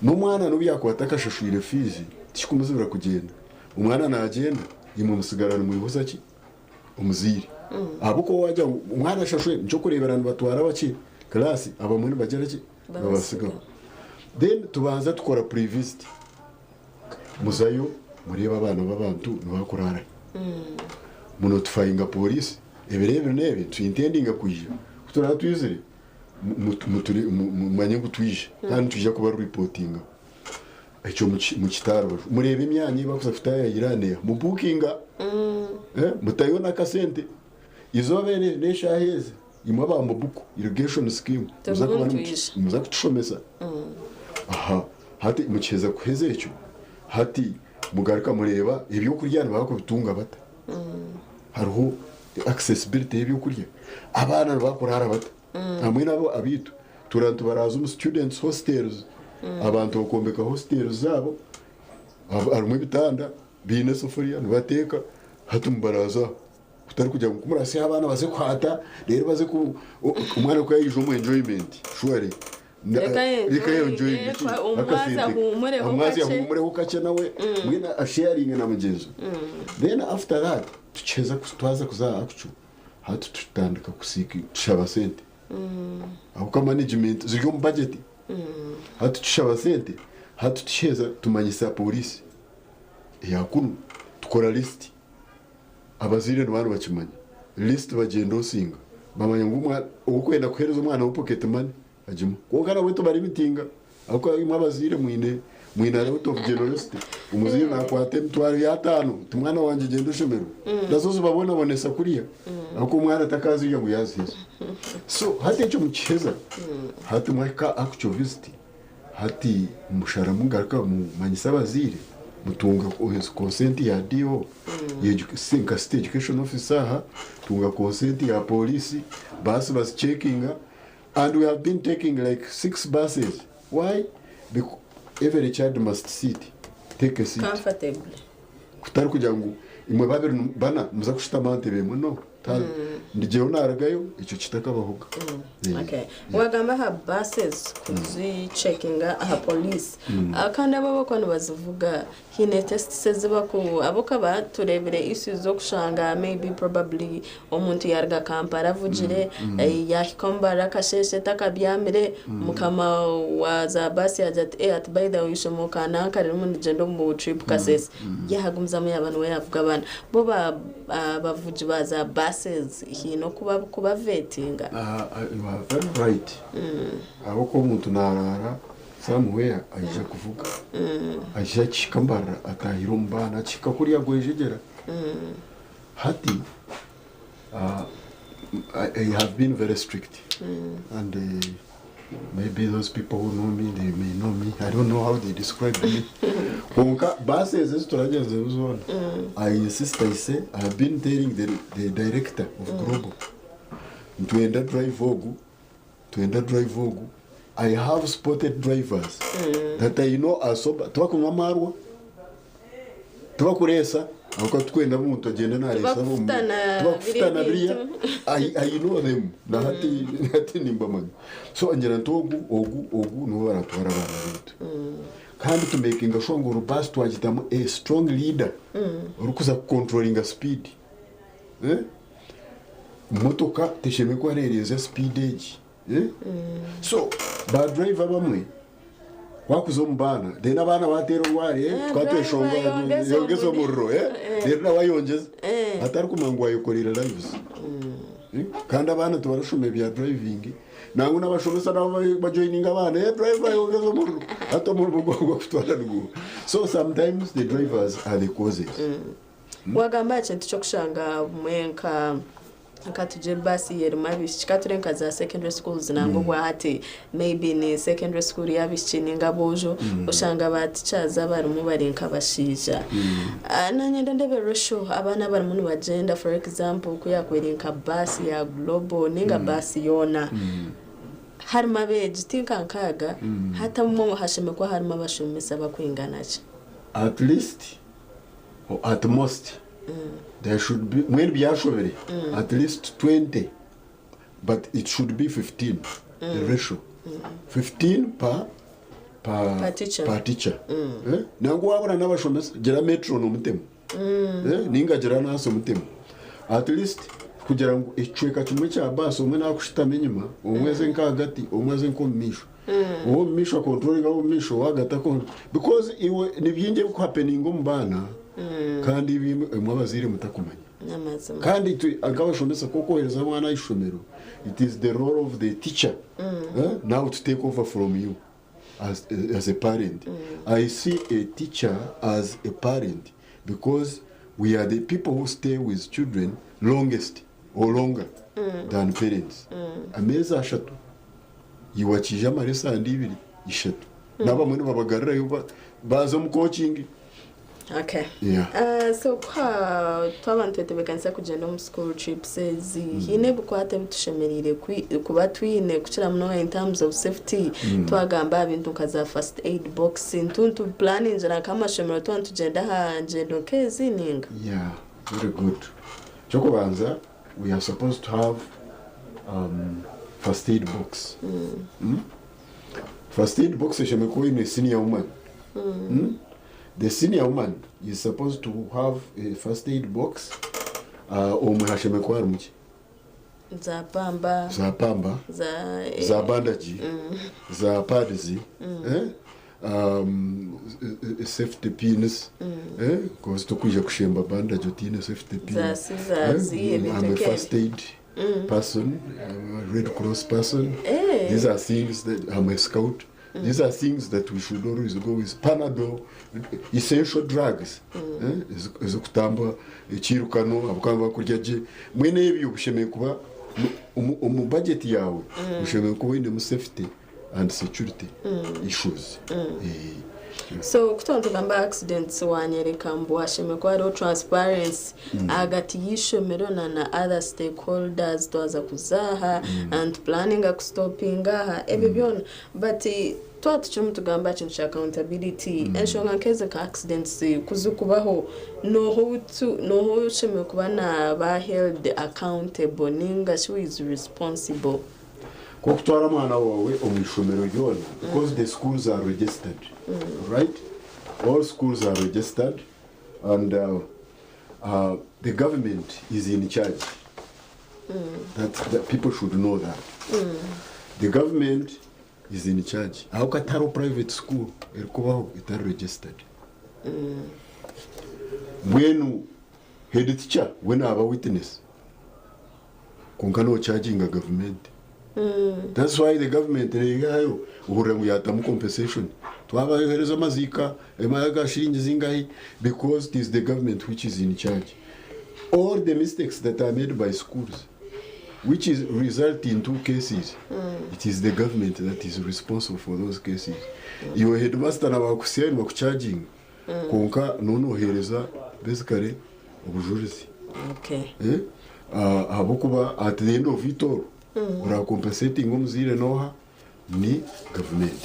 N'omwana n'obu yakuba atakashashwire fees, tikikumuzibira kugyenda. Omwana nagyenda, imwe musigara nimwihuza ki? Omuzaire. Ahabw'okuba wagira ngu omwana ashashwe, nikyo okureebera nibatwara abaki class, abamwe nibagira ki? Nibabasigaho. Then tubanza tukora pre-visit. Muzayo mureebe abaana b'abantu nibakuraara. Munotifyinga police ebiro ebi n'ebi nitwintendinga kwija. Ku turaba twizire mumanye ngu twija kandi nitwija kuba reportinga. Ekyo mukite aha rubaju. Mureebe emyanya ei bakuza kutaayayira neeha. Mubuukinga. Mutayo n'akasente. Izooba eri n'eshaaha ezi imwe aba Mubuku irrigation scheme muza kuba muza kutushomesa. Aha hati mukiheza kuheza ekyo hati mugaruka mureeba ebyokurya nibakubitunga bata. Hariho accessibility y'ebyokurya. Abaana nibakuraara bata. Hamwe nabo abaitu tura nitubaraaza omu students hostels. Abantu bakombeka hostels zaabo harimu ebitanda biine esafuriya nibateeka hati mubaraaza aho. Kutari kugira ngu kumurasiha abaana baze kuhaata reero baze ku omwana ku yaija omu enjoyment surely Reka reka enjoyinge, enjoyinge ki omwazi akasente ahuumureho omwazi kakye. ahuumureho kakye nawe mbwenu asharinge na mugyenzi we. Then after that tukiheza twaza kuza aha actual hati tutandika kusiika tushaba sente ahabw'okuba management ziri omu budget hati tushaba sente hati tukiheza tumanyisa police eya kunu tukora list. Abazaire nibaba nibakimanya. List bagyendosinga bamanya ngu omwana orikwenda kuheereza omwana we pocket money agimuha. Kwonka nabwe tubarimitinga ahabw'okuba imwe abazaire mwine mwine a lot of generosity. Omuzaire nakwata emitwaro y'ataano oti mwana wangye gyenda oshemererwe. Nazo zibabonabonesa kuriya ahabw'okuba omwana takazirya ngu yaziheza. So hati ekyo mukiheza, hati mwahika actual visit, Hati mushara mugaruka mumanyisa abazaire mutunga consent ya DO nka city education officer aha tunga consent ya police bus bazicheckinga and we have been taking like 6 buses why because every child must sit take a seat Comfortably. Kutari kugira ngu imwe babiri bana muza kushutama aha ntebe emwe no. Ndigyeho narugayo ekyo kitakabahoga. Okay. Wagamba aha buses kuzicekinga aha police. Kandi abo abakuba nibazivuga haine tests ezi baku ahabw'okuba tureebire issues z'okushanga maybe probably omuntu yaaruga Kampala avugire yaahika omu Mbarara akasheeshe takabyamire mukama wa za baasi yaagira ati eh ati by the way ishomero ka nanka ririmu niryenda omu trip Kasese yaagumizamu yaaba niwe yaavuga abaana. Bo ba abavugi ba za buses haine oku barikubavetinga? You are very right ahabw'okuba omuntu naraara somewhere aija kuvuga aija akihika Mbarara atahire omu baana akihika kuriya Gwejegyera hati I have been very strict and maybe those people who know me they may know me I don't know how they describe me kwonka buses ezi turagyenzeho zoona I insist I say I have been telling the director of global nitwenda driver ogu twenda driver ogu I have spotted drivers that I know are sober tibakunywa amarwa Tibakureesa ahabw'okuba tikwenda omuntu agyende nareesa ab'omu Tibakufutana tibakufutana biriya biriya bintu. I, I know them na hati hati nimbamanya so ngira nti ogu ogu ogu nibo baratwara abaana baitu kandi tumakinga sure ngu orubaasi twagitamu a strong leader orikuza kucontrollinga speed eh? Motoka teshemereire kuba neerenza speed egi eh? So ba driver abamwe Wakuza omu baana then abaana bateera orwari eh, Eh, tukaba driver tweshongora yongeza yongeza omuriro. omuriro eh, Eh. reero nawe ayongyeza Eh. atarikumanya ngu wayekoreire lives. Eh, kandi abaana tibarashoma ebya driving nangwa n'abashomesa nabo bajoininga abaana eh, driver yongeza omuriro hati omurimo gwawe gwakutwara niguuha. So sometimes the drivers are the causes. Wagamba aha kintu ky'okushanga obumwe nka. Nka tugire baasi erimu abaishiki, kature nka za secondary schools nangwa obwahati maybe ni secondary school y'abaishiki ninga aboojo, oshanga ba teachers abarimu bari nk'abashaija. Ah, nanyenda ndebe ratio abaana abarimu nibagyenda, for example ku yakuba nka baasi ya Global ninga baasi yoona, harimu abeegi ti nka 60, hatamu hashemekwa harimu abashomesa bakwingana ki? At least or at most there should be, mwene byashobere, at least 20, but it should be 15, the ratio 15 per Per teacher. Per teacher. Eh? Nangwa wabona n'abashomesa, gira matron omutemu. Eh, ninga gira nurse omutemu, at least kugira ngu ekicweka kimwe kya baasi, omwe nakushutama enyuma, omwe aze nk'ahagati, omwe aze nk'omu maisho, ow'omu maisho akontrolinga ow'omu maisho, ow'ahagati akon, because iwe ni bingi ebikuhappeninga omu baana kandi bimwe imwe abazaire mutakumanya. N'amazima. Kandi twe nk'abashomesa, k'okwohereza omwana aha ishomero, it is the role of the teacher, eh, now to take over from you as a parent. I see a teacher as a parent because we are the people who stay with children longest or longer than parents. Amezi 3 iwakije amara esande 2, 3, n'abamwe nibabagarirayo baza omu coaching. Yeah. So kwa twaba nitwetebeekanisa kugyenda omu school trips ezi, hiine ebikwate ebitushemereire kuba twine kukira munonga in terms of safety? Twagamba aha bintu nka za first aid box, ntuntu planningira nk'amashomero twaba nitugyenda aha ngyendo nk'ezi ninga? Yeah, very good. Kyokubanza, we are supposed to have first aid box. First aid box eshemereire kuba eine senior woman. The senior woman is supposed to have a first aid box. Omwe hashemereire kuba harimu ki? Za pamba. Za pamba, za za bandage, za pads, eh? Safety pins, eh? 'Cause tokwija kushemba bandage otiine safety pin. Za scissors, ebintu I'm a nk'ebyo. first aid person, I'm a Red Cross person. These are things that I'm a scout. These are things that we should always go with. Panadol, essential drugs. Eh? Ezokutamba ekirukano abukamba bakurya gye, mwene ebyo bushemereire kuba omu budget yawe, bushemereire kuba oinemu safety and security issues. Eh, So kutuba tugamba accidents, wanyereka mbu hashemekwa hariho transparency ahagati y'ishomero na other stakeholders, twaza kuzaha and planning kustopinga aha ebyo byona, but twaba tukirimu tugamba kintu kya accountability, enshonga nk'ezi nka accidents kuzikubaho, noho ushemereire kuba naba held accountable ninga she is responsible? Ko kutwara omwana wawe omu ishomero ryona, because the schools are registered, right? All schools are registered and the government is in charge. That people should know that the government is in charge. Aho katari private school erikubaho itari registered. Mbwenu head teacher we naba witness, konka nocharginga government. That's why the government neyihayo uhurira ngu yatamu compensation, twabayohereza amazika emayaga shilingi zingahi, because it is the government which is in charge. All the mistakes that are made by schools which is result in two cases, it is the government that is responsible for those cases. Iwe headmaster nabakusiya nibakucharging, konka nonohereza basically obujurizi. Eh? Ahabwokuba at the end of it all, uracompensating omuzaire noha? Ni government.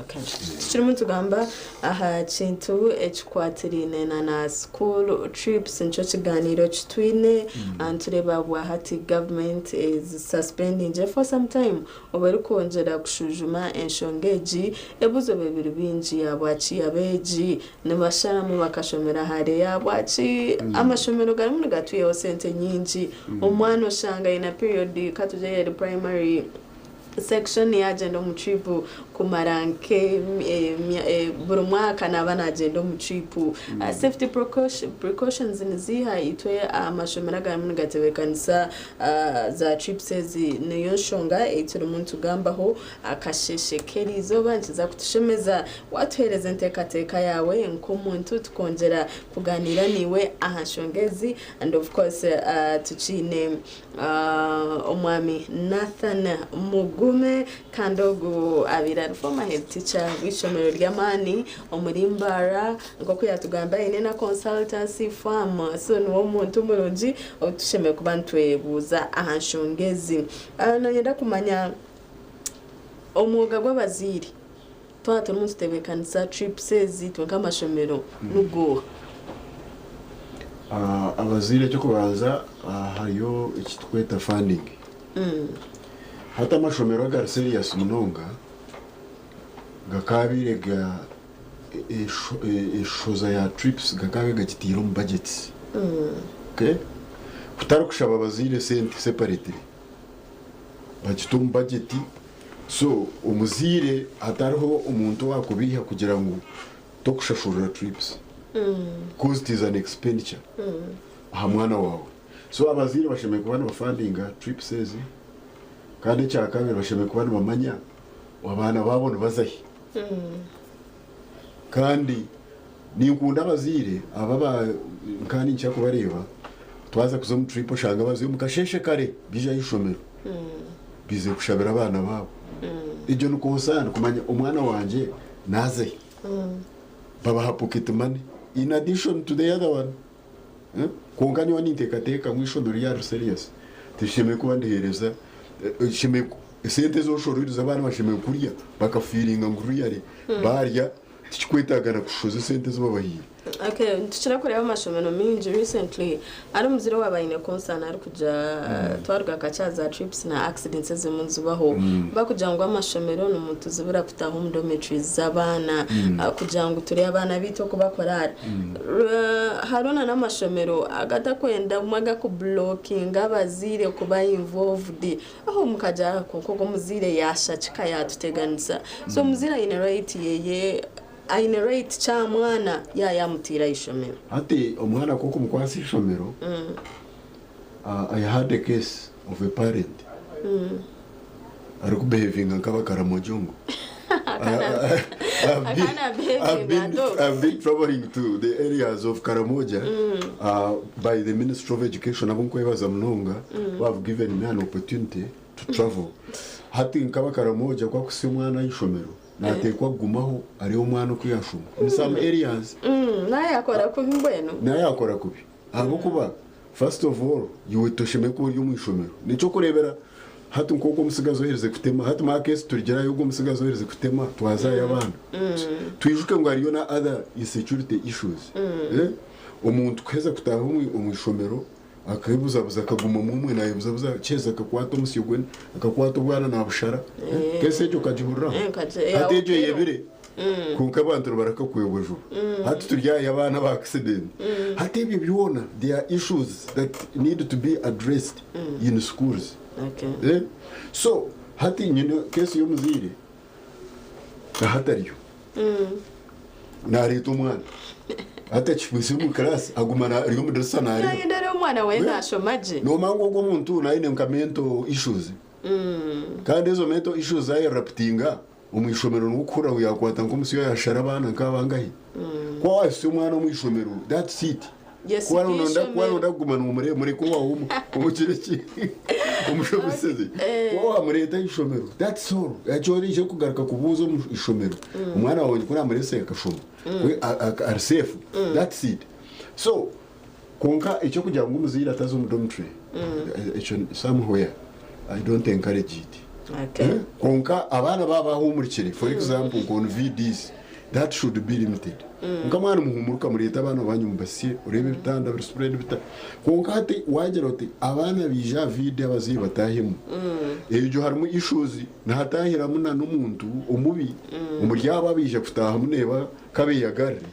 Okay. Tukirimu tugamba aha kintu ekikwatiraine na school trips, nikyo kiganiro kitwine. Nitureeba bwahati government is suspending for some time oba erikwongyera kushujuma enshonga egi. Ebibuzo bibiri bingi: habwaki abeegi nibasharamu bakashomera hare? Habwaki amashomero garimu nigatwihaho sente nyingi? Omwana oshanga aine period, katugye eri primary section, yagenda omu trip. Kumara nke buri mwaka naaba nagyenda omu trip. Safety precautions niziiha itwe amashomero agarimu nigatebeekanisa za trips ezi? Niyo nshonga ei turimu nitugambaho akasheeshe k'eriizooba. Nikiza kutushemeza waatuheereza enteekateeka yaawe nk'omuntu tukongyera kugaaniira naiwe aha nshonga ezi. And of course tukiine omwami Nathan Mugume kandi ogu abaire ari former head teacher w'eishomero ry'amaani omuri Mbarara. Nk'oku yatugamba, aine na consultancy firm, so niwe omuntu murungi ou tushemereire kuba nitwebuuza aha nshonga ezi. Nonyenda kumanya omwoga gw'abazaire twaba turimu nitutebeekanisa trips ezi itwe nk'amashomero niguuha? Abazaire, ekyokubanza hariyo ekitukweta funding. Hati amashomero agari serious munonga gakabaire ga eshoza ya trips gakabaire gagitiire omu budgets, okay? Kutari kushaba abazaire sente separately, bagita omu budget, so omuzaire hatariho omuntu owakubiiha kugira ngu tokushashurira trips, cause it is an expenditure aha mwana wawe. So abazaire bashemereire kuba nibafundinga trips ezi. Kandi ekyakabiri, bashemereire kuba nibamanya abaana baabo nibazahi. Kandi ninkunda abazaire aba kandi nkira kubareeba twaza kuza omu trip, oshanga baziyo omu kasheeshe kare, bija ah'ishomero bize kushabira abaana baabo. Egyo ni concern kumanya omwana wangye nazahi. Babaha pocket money in addition to the other one, eh? Kwonka nyowe ninteekateeka ngu ishomero ryari serious tishemereire kuba ndiheereza esente ezoshoroirize, abaana bashemereire kurya bakafeelinga ngu really barya, tikikwetaaga na kushoza esente ezi babahiire. Okay, tukira kureeba amashomero mingi recently ari omuzire waaba aine concern arikugira twaruga kakya za trips na accidents ezimwe nizibaho, bakugira ngu amashomero nimutuzibira kutaha omu dormitories z'abaana kugira ngu turebe abaana baitu oku bakuraara. Hariho na n'amashomero agatakwenda bumwe agakublockinga abazaire kuba involved aho mukagira, kwonka ogwo omuzaire yashakika yatuteganisa. So omuzaire aine right yeye, aine right kya mwana yayamutiira ishomero. Hati omwana k'okumukwasa ishomero, I had a case of a parent arikubehavinga nk'abakaramojongo. I've been traveling to the areas of Karamoja by the Ministry of Education, abo nkwebaza munonga, who have given me an opportunity to travel. Hati nk'abakaramoja, kwakusiya omwana ah'ishomero nateekwa kugumaho ari omwana oku yashoma. In some areas Naye yakora kubi mbwenu. Naye yakora kubi, ahabwokuba first of all iwe toshemere kuba ori omu ishomero. Nikyokureebera hati nk'oku omusigazi ohereze kutema, hati maakesi turigirayo ogwo omusigazi ohereze kutema twazayo abaana. Twijuke ngu hariyo na other insecurity issues. Eh? Omuntu kuheza kutaaha omu ishomero akebuzabuza, akaguma omwe nayebuzabuza, kiheza akakwata omusyo gwe, akakwata obwana nabushara. Eh. Kesi egyo okagihuriraho? Eh, Hati egyo awukero. yebire, konka abantu nibarakakwebwa juba. Hati turyayo abaana ba accident. Hati ebyo byona, there are issues that need to be addressed in schools. Eh? So hati nyine kesi y'omuzaire ahatariyo nareeta omwana, hati akimwise omu class, aguma ari omu dirisa nareeba. Nayenda ari omwana we nashoma gye. Nomanya ogwo omuntu naine nka mental issues, kandi ezo mental issues zayeruptinga omu ishomero, nikuhurira ngu yakwata nk'omusyo yashara abaana nk'abangahi. Kuba wahisa omwana omu ishomero, that's it. Yes, Kuba nonda ishomero. kuba nonda kuguma nomureba, mureke owawe omukire ki omushomeseze. Kuba wamureeta ishomero, that's all. Ekyo orije kugaruka kubuuza omu ishomero, omwana wawe kuri amurese akashoma, we ari safe, that's it. So konka ekyokugira ngu omuzaire ataza omu dormitory, ekyo somewhere I don't encourage it. Eh? Konka abaana baba bahumurikire, for example nk'on VDs, that should be limited. Nka mwana muhumuruka, murete abaana banyu mubasye, urebe ebitanda biri spread bita. Konka hati wagira uti abaana bija VD, abazaire batahemu, egyo harimu issues, nihatahiramu na n'omuntu omubi omuri abo abija kutahamu neba kabeyagarire.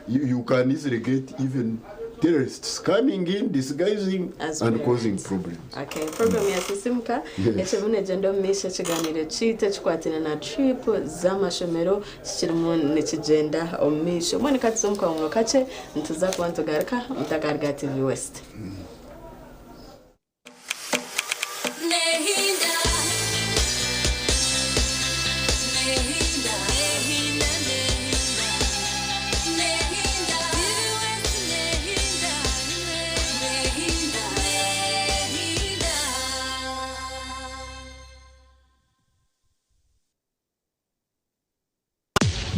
You can easily get even terrorists coming in, disguising As and causing parents. problems. Okay, program ya Sisimuka Yes. ekirimu negyenda omu maisho ekiganiro kiitu ekikwatine na trip z'amashomero kikirimu nikigyenda omu maisho. Mbwenu ka tuze omu kahungo kakye nituza kuba nitugaruka mutakaruga TV West. Nehinda, nehinda, nehinda, nehinda, nehinda, nehinda, nehinda.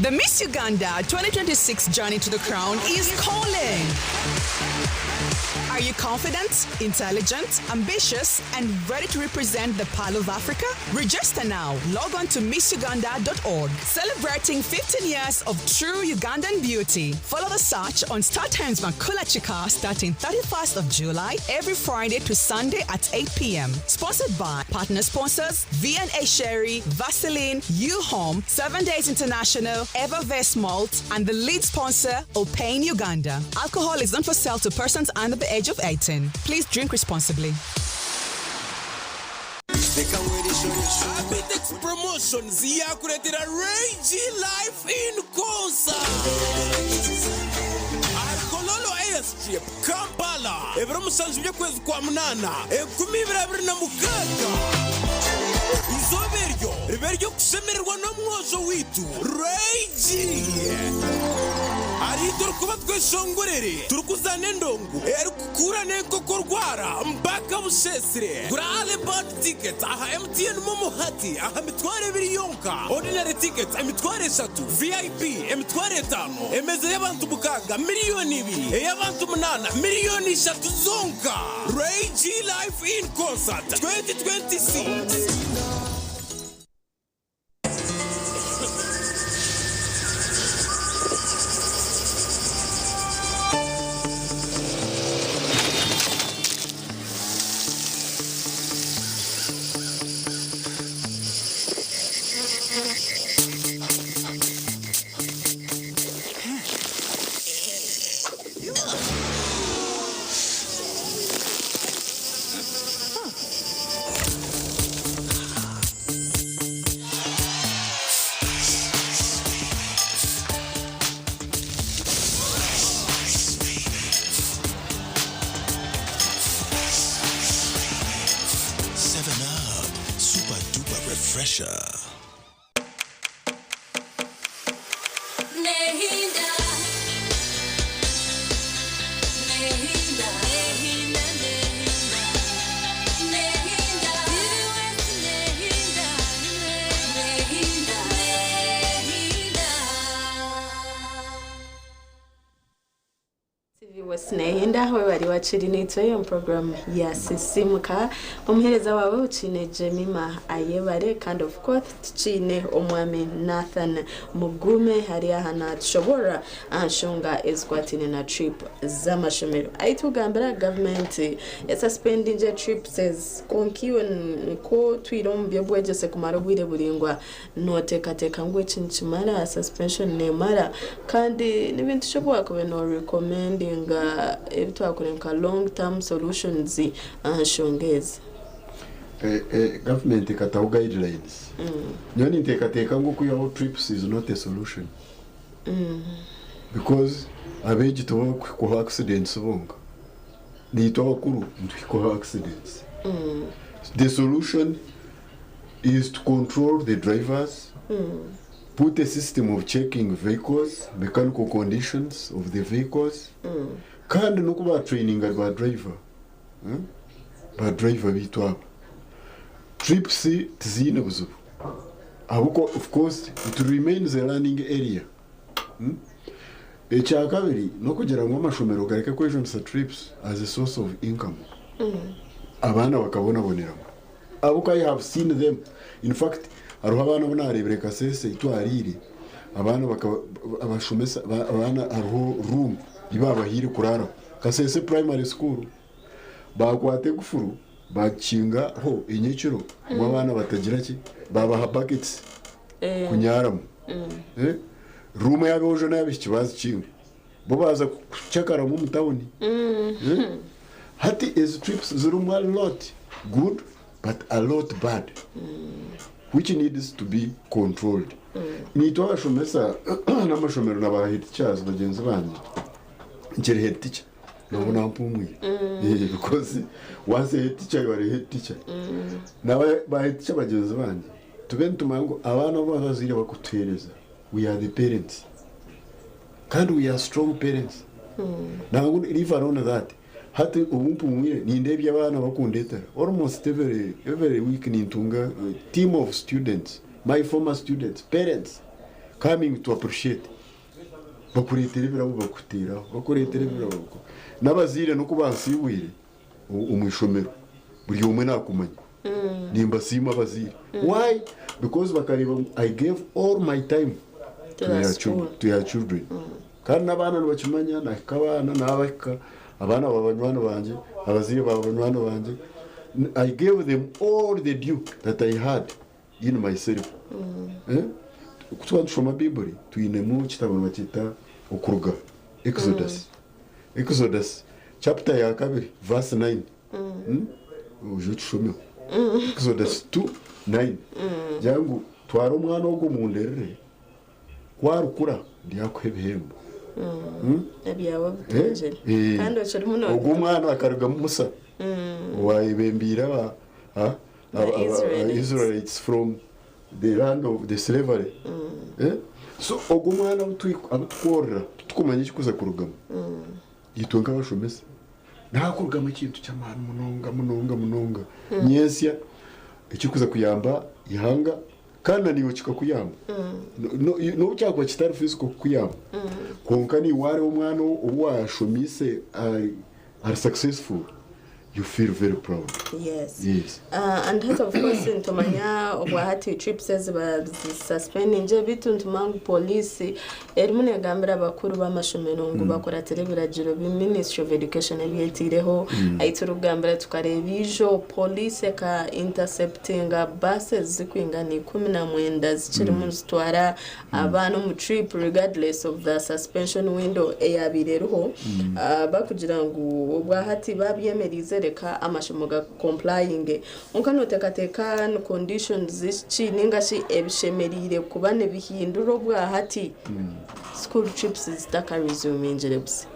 The Miss Uganda 2026 Journey to the Crown is calling. Are you confident, intelligent, ambitious, and ready to represent the Pearl of Africa? Register now. Log on to missuganda.org. Celebrating 15 years of true Ugandan beauty. Follow the search on Star Times Makula Chika starting 31st of July every Friday to Sunday at 8 p.m. Sponsored by partner sponsors V&A Sherry, Vaseline, U-Home, 7 Days International, Evervest Malt, and the lead sponsor, Opain Uganda. Alcohol is not for sale to persons under the age of 18. Please drink responsibly. Abitex Promotions yakuletera Ray G Life in Concert Kololo Airstrip Kampala ebiro 7 by'okwezi kwa 8 2026. Izooba eryo ribe ery'okushemererwa n'omwojo waitu Ray G. Hariho turikuba tweshongorere turikuzaana endongo erikukura n'enkoko rwara mpaka bushesire. Gura early bird tickets aha MTN momo hati aha 20,000 yonka. Ordinary tickets 30,000, VIP 50,000, emeza y'abantu 6 2,000,000, ey'abantu 8 3,000,000 zonka. Ray G Life in Concert 2026. 7 Up, super duper refresher. Nehinda, nehinda, nehinda, nehinda, nehinda, nehinda, nehinda. TV West Nehinda we bari wakiri nitwe omu program ya Sisimuka. Omuheereza wawe ukiine Jemima Ayebare kandi of course tukiine omwami Nathan Mugume hari aha natushobora aha nshonga ezikwatine na trip z'amashomero. Aitugambira gavumenti esuspendinge trips ezi kwonka iwe nko twire omu by'obwegyese kumara obwire buringwa noteekateeka ngu eki nikimara, suspension nemara, kandi n'ebintu ki obu wakuba norecommendinga ebi twakora nka long term solutions aha nshonga ezi? Government ikataho guidelines. Nyowe ninteekateeka ngu okwihaho trips is not a solution because abeegi tibakuhikwaho accidents bonka, naitwe abakuru nituhikwaho accidents. The solution is to control the drivers, put a system of checking vehicles, mechanical conditions of the vehicles, kandi n'oku batraininga ba driver, Ba driver biitu aba. Trips tiziine buzibu ahabw'okuba of course it remains a learning area. Ekyakabiri n'okugira ngu amashomero gareke kwejunisa trips as a source of income. Abaana bakabonaboneramu ahabw'okuba I have seen them. In fact, hariho abaana abu naareebire Kasese ei twariire, abaana bakaba abashomesa abaana hariho room ei baabahaire kuraaraho. Kasese Primary School baakwata egufuru baagikingaho enyekiro ngu abaana batagira ki, baabaha buckets kunyaaramu. Room ey'aboojo n'ey'abaishiki baazikinga. Bo baaza kucakaramu omu tawuni. Eh? Hati ezi trips zirimu a lot good but a lot bad which needs to be controlled. Naitwe abashomesa n'amashomero na ba head teachers bagyenzi bangye, nkiri head teacher nobu nampumwire Eh, because once a head teacher you are a head teacher. Na ba head teacher bagyenzi bangye tube nitumanya ngu abaana obu abazaire bakutuheereza we are the parents kandi we are strong parents. Nangwa leave alone that hati obu mpumwire nindeeba abaana bakundetera almost every week nintunga team of students my former students parents coming to appreciate bakureetera ebirabo bakuteeraho bakureetera ebirabo n'abazaire n'oku bansiibwire omu ishomero buri omwe nakumanya nimbasiima abazaire. Why? Because bakareeba ngu I gave all my time To to the their school. children, to their children. Kandi n'abaana nibakimanya nahika abaana nabahika abaana ba banywani bangye abazaire ba banywani bangye I gave them all the due that I had in myself. Eh? Kutuba nitushoma Bibuli twinemu ekitabo nibakyeta Okuruga, Exodus. Exodus chapter ya kabiri verse 9. Oije okishomeho. Exodus 2 9. Gira ngu twara omwana ogu omunderere ku arikura ndyakuha ebihembo. Ebyawe Eh? bitungire Eh. kandi okirimu no Ogwo omwana akarugamu Musa owayebembiire aba The Israelites. Israelites from the land of the slavery. Eh? So ogwo omwana abutukworora titukumanya ekikuza kurugamu. Itwe nk'abashomesa nakurugamu ekintu ky'amaani munonga munonga munonga nyensya ekikuza kuyamba ihanga kandi na niiwe kikakuyamba. N'obu kyakuba kitari physical kukuyamba kwonka niiwe wareeba omwana ou washomiise ari successful you feel very proud. Yes. And hati of course nitumanya obwahati trips eziba zisuspendinge bitu nitumanya ngu police erimu negambira abakuru b'amashomero ngu bakuratire ebiragiro bi Ministry of Education ebyetiireho. Ahi turikugambira tukareeba ijo police eka interceptinga buses zikwingana 19 zikirimu zitwara abaana omu trip regardless of the suspension window eyabaire eriho. Bakugira ngu obwahati babyemeriize reka amashomo ga complying onka noteekateeka ni conditions ki ninga shi ebishemeriire kuba nibihindura obwahati school trips zitakaresumingire busa?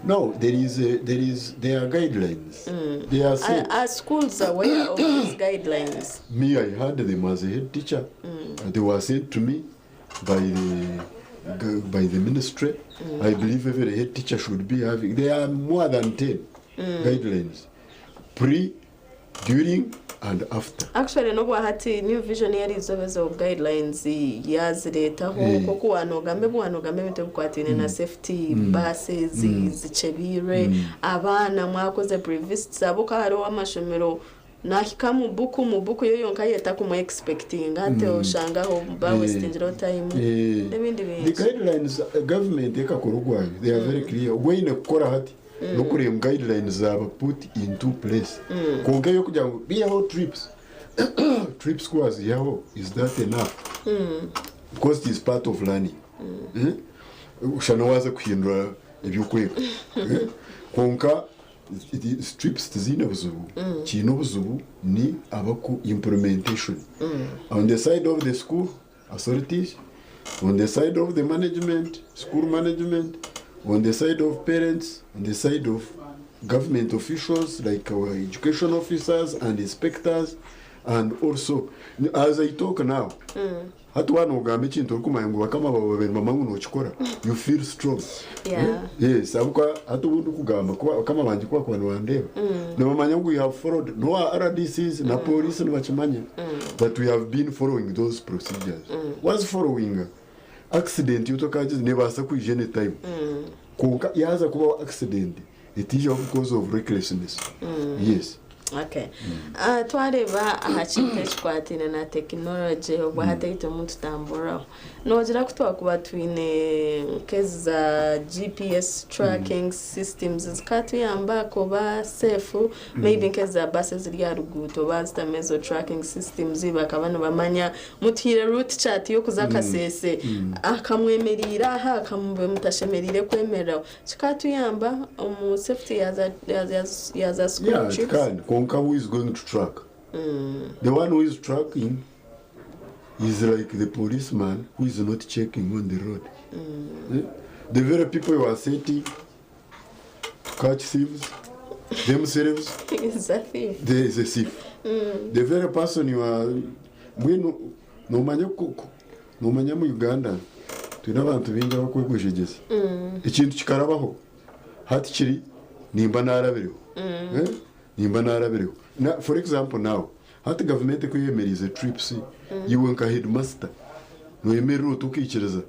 No, there is a, there is there are guidelines. They are set. Are schools aware of these guidelines? Me, I had them as a head teacher. They were sent to me by the ministry. I believe every head teacher should be having. There are more than 10 guidelines, pre, during, and after. Actually n'obwahati New Vision yarizobezo guidelines yazireetaho koku wanogambe bwanogambe ebintu ebikwataine na safety, buses zikyebiirwe, abaana mwakoze previsits abo ka hariho amashomero nahika mu buku mu buku yo yonka yeta kumu expecting ate oshangaho bawastingireho time n'ebindi The bintu. guidelines government ekakora ogwayo they are very clear ogwaine kukora hati n'okureeba guidelines zaba put into place. Kwonka eyokugira ngu bihaho trips trips kuwazihaho is that enough? Because it is part of learning. Eh? Ushana waza kuhindura ebyokwega. Eh? Kwonka trips tiziine buzibu. Kiine obuzibu ni abaku implementation on the side of the school authorities, on the side of the management, school management, on the side of parents, on the side of government officials like our education officers and inspectors. And also, as I talk now, hati wana ogamba ekintu orikumanya ngu bakama bawe babiri mama ngu nokikora you feel strong. Eh? Yes, ahabw'okuba hati obundi kugamba kuba bakama bangye kuba kuba nibandeeba nibamanya ngu we have followed no RDCs na police nibakimanya that we have been following those procedures. Was following accident yotokagize nebaasa kwija anytime kwonka yaza kubaho accident etiijaho because of recklessness. Yes. Okay. Twareeba aha kintu ekikwataine na tekinology obwo hati ei turimu nitutamburiraho. Noogira ku twakuba twine nk'ezi za GPS tracking systems zikatuyamba kuba safe maybe nk'ezi za bus eziri aha ruguuto baazitamu ezo tracking systems bakaba nibamanya mutuhaire route chart y'okuza Kasese akamwemerera aha akamube mutashemereire kwemereraho kikatuyamba omu safety ya za school Yeah, it trips. can. Konka who is going to track? The one who is tracking is like the policeman who is not checking on the road. Eh? The very people you are setting to catch thieves, themselves, Is a thief. there is a thief. The very person you are mbwenu nomanya nomanya mu Uganda twine abantu bingi abakwegwejegyeza ekintu kikarabaho hati kiri nimba narabireho. Eh? Nimba narabireho na, for example, now hati gavumenti ekuyemerize trips, iwe nka headmaster noyemerera oti ukikiriza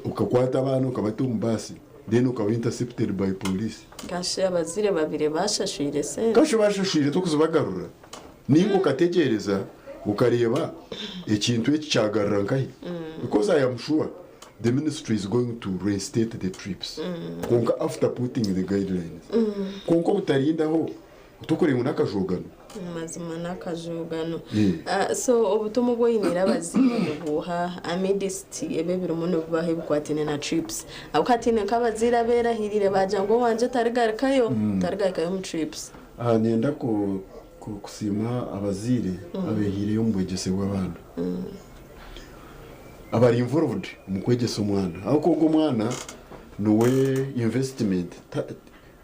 ukakwata abaana ukabata omu baasi, then ukaba intercepted by police? Kashe abazire babiri bashashwire sente. Kashe bashashwire tokuzibagarura ninga ukategereza ukareba ekintu eki kyagarura nkahi, because I am sure the ministry is going to reinstate the trips konka after putting the guidelines, konka obutarindaho tukurenga n'akajogano. Mazima n'akajugano. So obutumwa obwoyinire abaziire nibuuha amidst ebyo ebirimu nibubaho ebikwatine na trips abo katine nk'abaziire abeerahirire bagira ngu owangye tarigarukayo, tarigarukayo mu trips? Aha nenda kusiima abaziire abehiireyo omu bwegyese bw'abaana abari involved mu kwegyesa omwana, aho ogwo omwana niwe investment.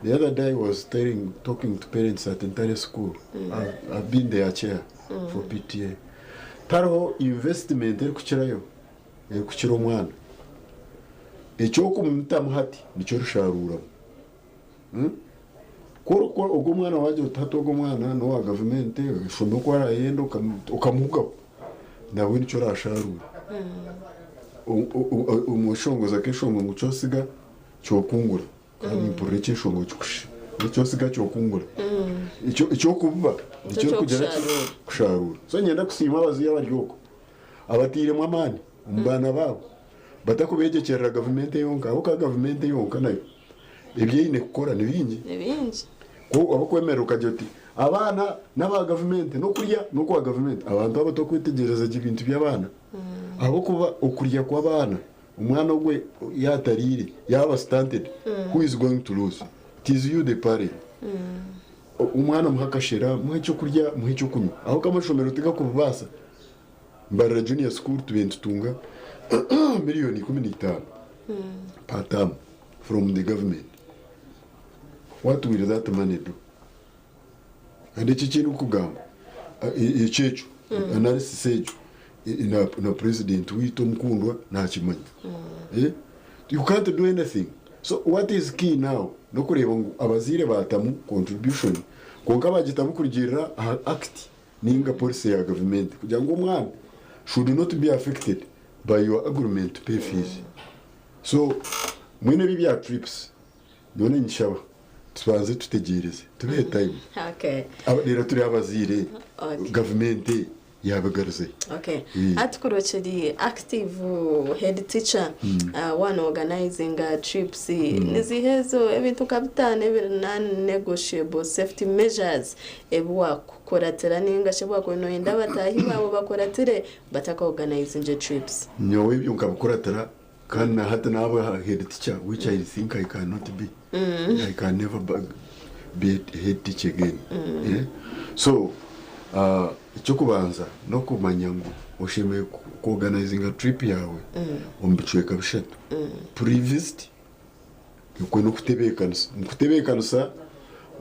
The other day I was talking to parents at Ntare School. I've been their chair for PTA. Tariho investment erikukirayo erikukira omwana. Ekyokumutamu hati nikyo rusharuramu. Ogwo omwana wagira oti hati ogwo omwana n'owa gavumenti ishome oku arayenda okamuhugaho nawe nikyo orasharura. Omushongoza keshongo ngu kyosiga kyokungura, kandi mpurira ekyeshongo kikusha ekyosiga kyokungura. Ekyokubiba nikyo kugira Ekyokusharura. Kusharura. So nyenda kusiima abaziire abari okwo abatiiremu amaani omu baana baabo batakubegyekyerera gavumenti yonka, aho ka gavumenti yonka nayo ebyeine kukora ni bingi. Ni bingi. Abakwemerera ukagira uti abaana n'aba gavumenti n'okurya n'okwa gavumenti, abantu abo tokwitegereza gye ebintu by'abaana ahabwokuba okurya kw'abaana, omwana ogwe yatariire yaba stunted, who is going to lose? It is you, the parent. Omwana muhe akashera, muhe ekyokurya, muhe ekyokunywa, aho kamashomero tigakubibaasa. Mbarara Junior School tube nitutunga miliyoni 15 per term from the government. What will that money do? And eki kindi kugamba ekyekyo analysis egyo na president witu omukundwa nakimanya. Eh? You can't do anything. So what is key now nokureba ngu abaziire batamu contribution, konka bagitamu kurugirira aha act ninga policy ya government kugira ngu omwana should not be affected by your agreement to pay fees. So mwine ebi bya trips none nshaba tubanze tutegereze tubehe time. Rero turi abaziire gavumenti yabagaruze. Atukurokeri active head teacher, one organizing trips, nizihezo ebintu nka bitano ebiri non-negotiable safety measures ebi wakukuratira ninga shi bwakuba noyenda abatahi baabo bakuratire bataka organizing trips? Nyowe ebyo nkabikuratira kandi na hati naba head teacher, which I think I cannot be. I can never be a head teacher again. Eh? So ekyokubanza nokumanya ngu oshemereire kuorganizinga trip yawe omu bicweka bishatu. Pre-visit, okwe nokutebeekanisa. Mu kutebeekanisa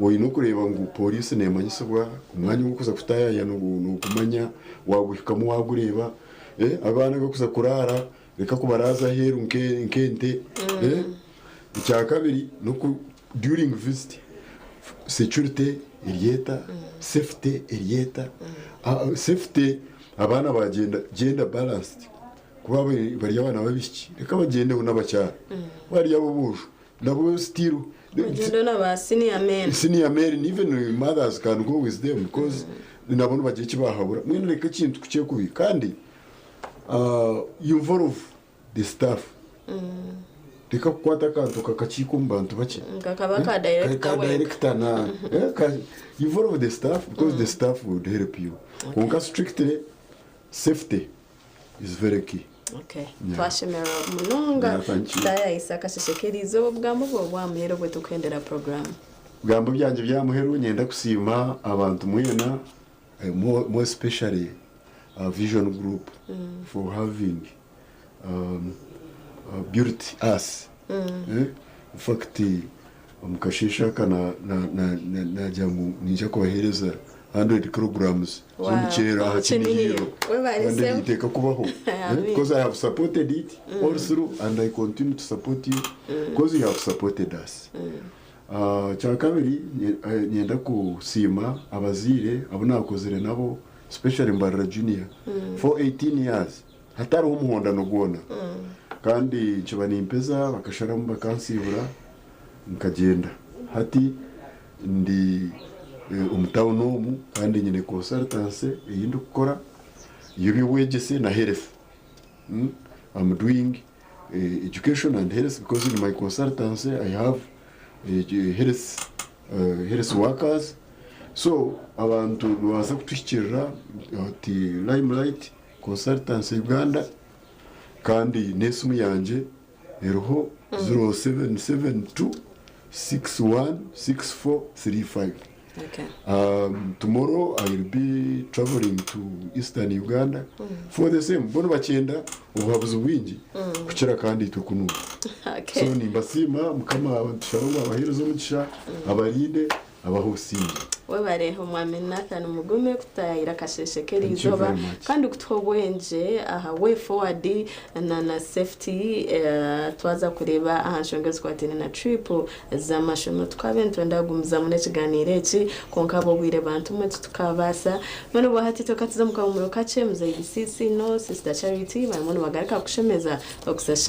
oine okureba ngu polisi nemanyisibwa omwanya ogwokuza kutayaya nokumanya waguhikamu wagureba, eh, abaana bakuza kurara reka kubaraza aheeru nk'ente. Eh? Ekyakabiri noku during visit security eryeta, safety eryeta. Safety abaana bagenda gender balanced, kuba bari abana babishiki reka bagendeho n'abakyara bari abo bujo nabo still Bagenda na ba senior men. Senior men, even mothers can go with them because nabo nibagira eki bahabura. Mbwenu reka ekintu kukyekubi kandi involve the staff. Reka kukwata akantu kakakiika omu bantu bakye. Kakaba ka director Ka wenka. director na involve the staff because the staff would help you. Kwonka strictly safety is very key. Okay. Yeah. Twashemererwa munonga. Yeah, thank you. Tutayayisa akasheshe k'eriizooba obugambo bwe obwamuheru obwe tukuhendera program. Bigambo byangye bya muheru nyenda kusiima abantu mwena, more especially Vision Group for having built us. In fact, omu kasheeshe aka nagira ngu niija kubaheereza 100 kilograms z'omuceeri aha Kinihiro. Webale Kandi sebo. niteeka kubaho. Amen. Because I have supported it all through and I continue to support you because you have supported us. Kyakabiri nyenda kusiima abazaire abu nakozire nabo, especially Mbarara Junior, for 18 years hatariho omuhondano gwona, kandi nkiba nimpeza bakasharamu bakansibura nkagyenda. Hati ndi omu town omu kandi nyine consultancy ei ndikukora y'eby'obwegyese na health. I'm doing education and health because in my consultancy I have health workers. So abantu nibabaasa kutuhikirira ati Limelight Consultancy Uganda, kandi n'esimu yangye eriho 0772 616435. Okay. Tomorrow I will be traveling to Eastern Uganda for the same. Bono bakyenda obuhabuzi bwingi kukira kandi itwe kunuga. So nimbasiima, Mukama tushaba ngu abaheereze omugisha, abarinde, abahe obusinge. Webare omwami Nathan Mugume kutayira akasheshe Thank you k'eriizooba very much. kandi kutuha obwengye aha way forward na safety, twaza kureeba aha nshonga ezikwataine na trip z'amashomero. Tukabe nitwenda kugumizamu n'ekiganiiro eki, kwonka ab'obwire bantu mwe titukabaasa. Mbwenu obwa hati twekatuza omu kahumuro kakye. Muzeyi Bisiisi no Sister Charity barimu nibagaruka kushemeza okusasha.